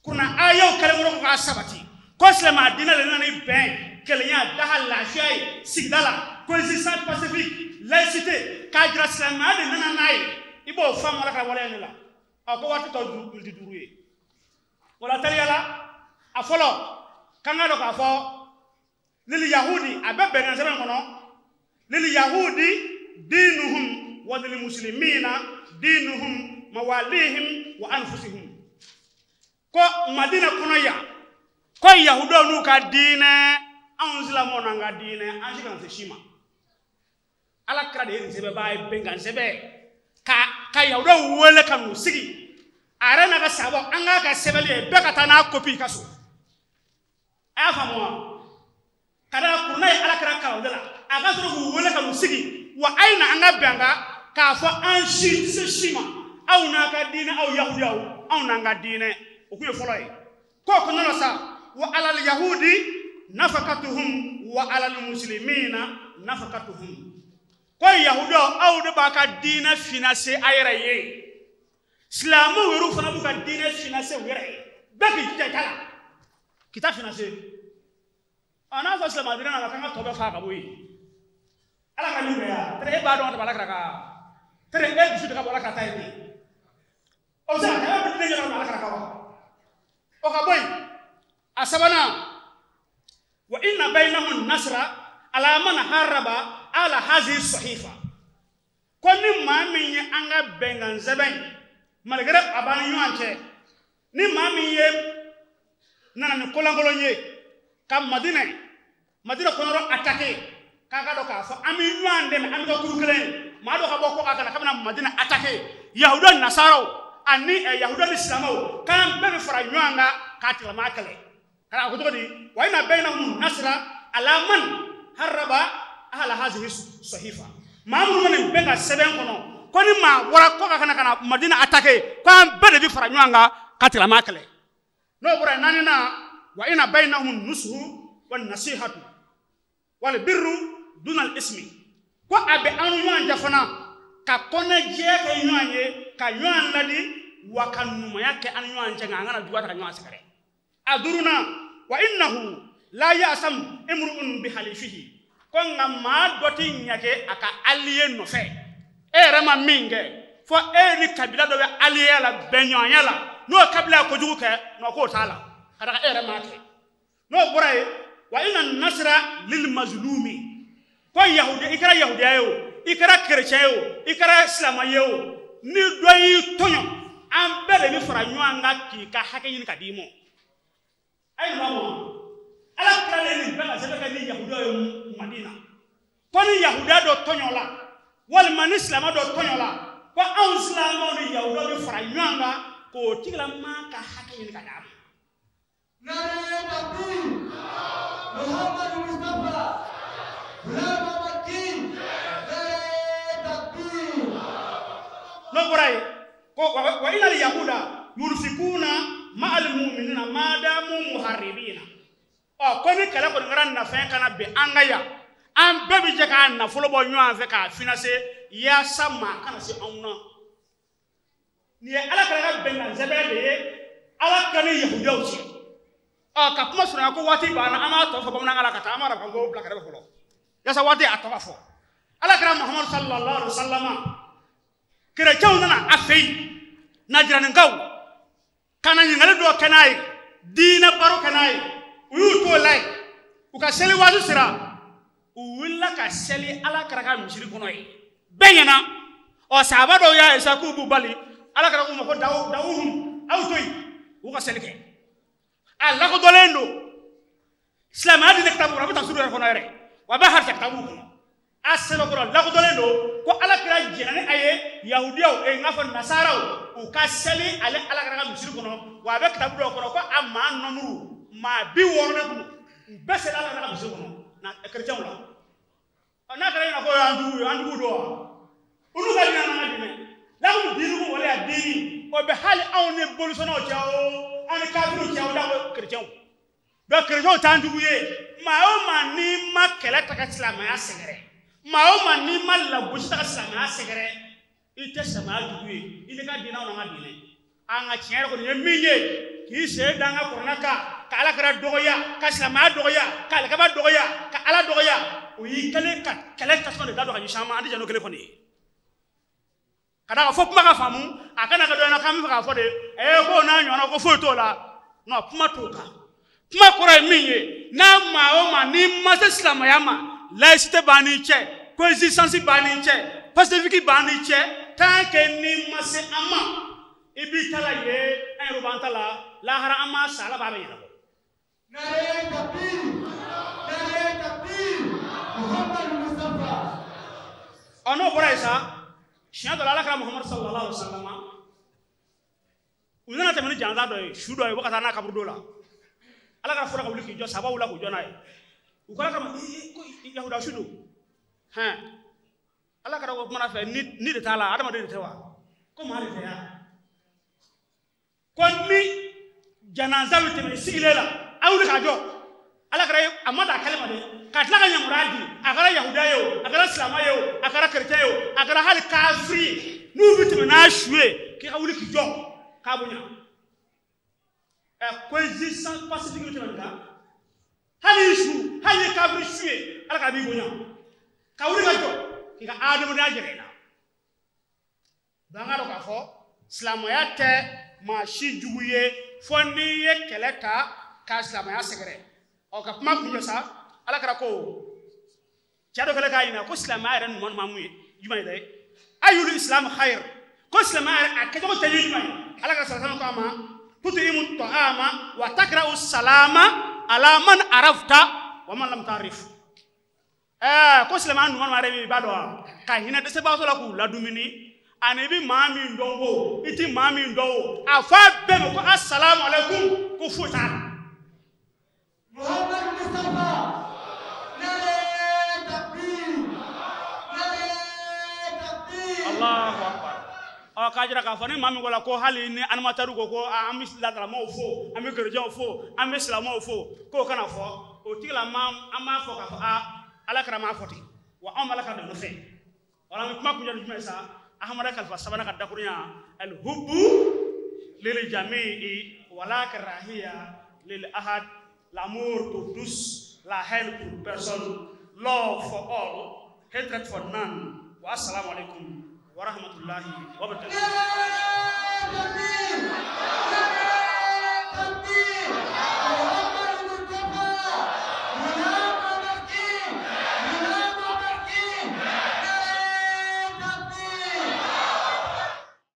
kunna ayaw kɛlen kɔrɔ k'a sabati ko silamɛya diinɛ de nana ni bɛn kelenya daha lafiya ye sigida la, coexistence pacifique, laïcité, k'a jira silamɛya de nana n'a ye. I b'o faamu ala ka waleya de la. Ɔ ko waati tɔ miniti 5 ye. O la teliya la a fɔlɔ k'an ka dɔn k'a fɔ lili yahudi a bɛ bɛnkan sɛbɛn kɔnɔ lili yahudi diinuhum wa lil muslimina diinuhum mawalihim wa anfusihim. Ko Madina kɔnɔ yan ko yahudaw n'u ka diinɛ, anw silamɛw n'an ka diinɛ, an si kana se si ma. Ala kira de ye nin sɛbɛnbaa ye bɛnkan sɛbɛn ka yahudaw wele ka n'u sigi a yɛrɛ n'a ka sababu an k'a ka sɛbɛnni ye bɛɛ ka taa n'a kopi i ka so. A y'a faamu wa? Ka d'a kan kuranɛ ye ala kira kalan o de la, a ka sɔrɔ k'u wele ka n'u sigi wa a ye na an ka bɛn kan k'a fɔ an si tɛ se si ma, aw n'a ka diinɛ, aw yahudiyaw, anw n'an ka diinɛ. O kun ye fɔlɔ ye. K'o kɔnɔna la sa wa alal yahudi nafakatuhum wa alal muslimina nafakatuhum. Ko yahudiyaw aw de b'a ka diinɛ financer a yɛrɛ ye, silamɛw yɛrɛ fana b'u ka diinɛ financer u yɛrɛ ye. Bɛɛ k'i jija i ta la k'i ta financer. Ɔ n'a fɔ silamɛ diinɛ nana k'an ka tɔ bɛɛ fa ka bɔ yen, ala ka min kɛ yan tere e b'a dɔn ka tɛmɛ ala kira kan, tere e dusu de ka bɔ ala kira ta ye bi. O bɛ se ka kɛ e bɛ diinɛ ɲɛnabɔ ala kira kan wa? O ka bɔ yen. A sabanan wa inna bainahum nasra ala man haraba ala hazihi sahifa. Ko ni maa min ye an ka bɛnkan sɛbɛn malgré a b'an ni ɲɔgɔn cɛ, ni maa min ye nana ni kolankolon ye ka Madina kɔnɔrɔ attaqué, k'a ka dɔn k'a fɔ an bɛ ɲɔgɔn dɛmɛ, an bɛ kɛ kuru kelen ye. Maa dɔ ka bɔ ko a kana k'a bɛna Madina attaqué, yahuda nasaraw ani yahuda ni silamɛw k'an bɛɛ bɛ fara ɲɔgɔn kan k'a tigilamaa kɛlɛ. Ka a ko cogo di? Wa inna bainahum nasra ala man haraba ahla hazihi sahifa. Maa minnu bɛ nin bɛn ka sɛbɛn kɔnɔ ko ni maa bɔra ko ka kana Madina attaqué k'an bɛɛ de bɛ fara ɲɔgɔn kan k'a tigilamaa kɛlɛ. N'o bɔra yen naaninan wa inna bainahum nusuhu wa nasihatu wal birru dunal ismi. Ko a bɛ an ni ɲɔgɔn cɛ fana ka kɔnɛjɛ kɛ ɲɔgɔn ye, ka ɲɔgɔn ladi wa ka ɲumanya kɛ an ni ɲɔgɔn cɛ, nka an kana juguya ta ka ɲɔgɔn sɛgɛrɛ. A duurunan wa innahu la ya'sam imru'un bi halifihi. Ko nka maa dɔ tɛ ɲage a ka allié nɔfɛ. E yɛrɛ ma min kɛ fo e ni kabila dɔ bɛ allié la bɛnɲɔgɔnya la, n'o kabila ye kojugu kɛ nɔ k'o t'a la ka d'a kan e yɛrɛ m'a kɛ. N'o bɔra yen wa inna nasra lil mazlumi. Ko yahudi, i kɛra yahudiya ye o, i kɛra kerecɛn ye o, i kɛra silamɛ ye o, ni dɔ y'i tɔɲɔ an bɛɛ de bɛ fara ɲɔgɔn kan k'i ka hakɛ ɲini ka d'i ma. A ye nin faamu wa? Ala kira ye nin bɛɛ ka sɛbɛn kɛ ni yahudiyaw ye Madina. Ko ni yahudiya dɔ tɔɲɔ la walima ni silamɛ dɔ tɔɲɔ la, ko anw silamɛw ni yahudiyaw bɛ fara ɲɔgɔn kan k'o tigilamaa ka hakɛ ɲini ka d'a ma. Nare takbir! Muhammad Mustafa! Ghulam Ahmad King! Nare takbir! N'o bɔra yen ko wa inal yahuda yunfikuna ma'al mu'minina ma damu muharribina. Ɔ ko ni kɛlɛ kɔni kɛra nafɛn kana bɛn an ka yan, an bɛɛ bɛ jɛ k'a nafolo bɔ ɲɔgɔn fɛ k'a financer yaasa maa kana se anw na. Nin ye Ala kɛra ka bɛnkan sɛbɛn de ye Ala ka ni yahudiyaw cɛ. Ɔ ka kuma surunya ko waati banna, an b'a tɔ fɔ bamanankan la ka taa, an b'a arabukan bila kɛrɛfɛ fɔlɔ yaasa waati a tɔ ka fɔ. Ala kɛra Muhamadu sallallahu alaihi wa sallam, kerecɛnw nana a fɛ yen, Najiranikaw ka na ɲininkali dɔ kɛ n'a ye, diinɛ baro kɛ n'a ye, u y'u t'o la yen. U ka seli waati sera, u wulila ka seli Ala kɛra ka misiri kɔnɔ yen, bɛɛ ɲɛna. Ɔ sahaba dɔw y'a ye sa k'u b'u bali, Ala kɛra k'u ma ko dawuhum, aw to yen, u ka seli kɛ. A lakodɔnlen don silamɛya diinɛ kitabu kɔnɔ, a bɛ tafsiri yɛrɛ kɔnɔ yɛrɛ, wa a bɛ hadisa kitabu kɔnɔ. A sɛbɛnkɔrɔ lakodɔnlen don ko Ala kɛra jɛnna ni a ye yahudiyaw n k'a fɔ nasaraw u ka seli ale Ala kɛra ka misiri kɔnɔ, wa a bɛ kitabu dɔw kɔnɔ ko a maa nɔmuru maa 60 de kun u bɛɛ seli Ala kɛra ka misiri kɔnɔ na kerecɛnw la. Ɔ n'a kɛra ɲɛna ko y'an jugu ye, an jugu don wa? Olu ka diinɛ n'an ka diinɛ lakum diinukum waliya diini, o bɛ hali anw ni bolisɔnnaw cɛ o, anw ni kafiriw cɛ o, da ko kerecɛnw. Donc kerecɛnw t'an jugu ye. Maa o maa n'i ma kɛlɛ ta ka silamɛya sɛgɛrɛ, maa o maa n'i ma lagosi ta ka silamɛya sɛgɛrɛ, i tɛ silamɛya jugu ye. I n'i ka diinɛ, anw n'an ka diinɛ. An ka tiɲɛ yɛrɛ kɔni ye min ye, k'i sen da an ka kuranɛ kan, ka Ala kɛra dɔgɔya, ka silamɛya dɔgɔya, ka alikaba dɔgɔya, ka Ala dɔgɔya, o y'i kɛlen ka kɛlɛ tasuma de da don ka ɲɛsin an ma. An tɛ jɛn n'o kelen kɔni ye. Ka d'a kan fo kuma ka faamu, a kana kɛ dɔ ɲɛna k'an bɛ fɛ k'a fɔ de k'o n'a ɲɔgɔnna ko foyi t'o la. Non, kuma t'o kan. Kuma kɔrɔ ye min ye, n'a maa o maa n'i ma se silamɛya ma, laïcité b'an n'i cɛ, coexistence b'an n'i cɛ, pacifique b'an n'i cɛ, tant que n'i ma se an ma, i b'i ta la yen, an yɛrɛ b'an ta la, lahara an m'a sa, Ala b'a bɛɛ ɲɛnabɔ. Nare takbir, nare takbir, Muhammadu Mustafa. Ɔ n'o bɔra yen sa, siɲɛ dɔ la Ala kɛra Muhamadu sallallahu alaihi wa sallam, u nana tɛmɛ ni janaja dɔ ye, su dɔ ye, u bɛ ka taa n'a kaburudo la. Ala kɛra fɔlɔ ka wuli k'i jɔ, sabaw wulila k'u jɔ n'a ye. U ko Ala kɛra ma, ko yahuda su don. Hɛn, Ala kɛra ko kumana fɛ, ni de t'a la, adamaden de tɛ wa? Ko maa de tɛ ya? Ko ni janaja bɛ tɛmɛ sigilen la, a wuli k'a jɔ. Ala kɛra a ma da a kɛlɛ ma dɛ, ka tila ka yamaruya di, a kɛra yahuda ye o, a kɛra silamɛ ye o, a kɛra kerecɛn ye o, a kɛra hali kafiri ye, n'u bɛ tɛmɛ n'a su ye, k'i ka wuli k'i jɔ k'a bonya. Ɛ coexistence pacifique bɛ tɛmɛ nin kan. Hali su, hali ni kafiri su ye, Ala k'a b'i bonya ka wuli ka jɔ k'i ka adamadenya jɛrɛ i la. Donc an k'a dɔn k'a fɔ silamɛya tɛ maa si jugu ye fo n'i ye kɛlɛ ta ka silamɛya sɛgɛrɛ. Ɔ ka kuma kuncɛ sa, Ala kɛra ko cɛ dɔ kɛlen k'a ɲininka ko silamɛya yɛrɛ ɲuman ɲuman mun ye jumɛn ye dɛ? Ayul islam khayr, ko silamɛya yɛrɛ a kɛcogo tɛ jumɛn ye? Ala kɛra sallallahu alaihi wa sallam ko a ma, tut'imu ta'ama wa takra'u salama ala man arafta wa man lam ta'rif. Ko silamɛya ɲuman ɲuman yɛrɛ min i b'a dɔn wa? Ka hinɛ dɛsɛbagatɔ la k'u ladumuni, ani i bɛ maa min dɔn o, i ti maa min dɔn o, a fɔ a bɛɛ ma ko asalamu alaikum, ko foyi t'a la. Muhammadu Mustafa, nare takbir, nare takbir. Allahu akbar. Ɔ k'a jira k'a fɔ ni maa min ko la ko hali ni animateur ko an bɛ ladaramaw fo, an bɛ kerecɛnw fo, an bɛ silamɛw fo, k'o kana fɔ, o tigilama an b'a fɔ k'a fɔ aa Ala kɛra m'a fɔ ten, wa anw b'Ala ka dɛmɛ fɛ. Wala an bɛ kuma kuncɛ ni jumɛn ye sa? Ahamada kalifa sabanan ka dakurunya, alhubbu lil jami'i wala karahiya lil ahad, l'amour pour tous, la haine pour personne, love for all, hatred for none. Wa assalamu alaikum wa rahmatullahi wa barakatuh. Nare takbir, nare takbir.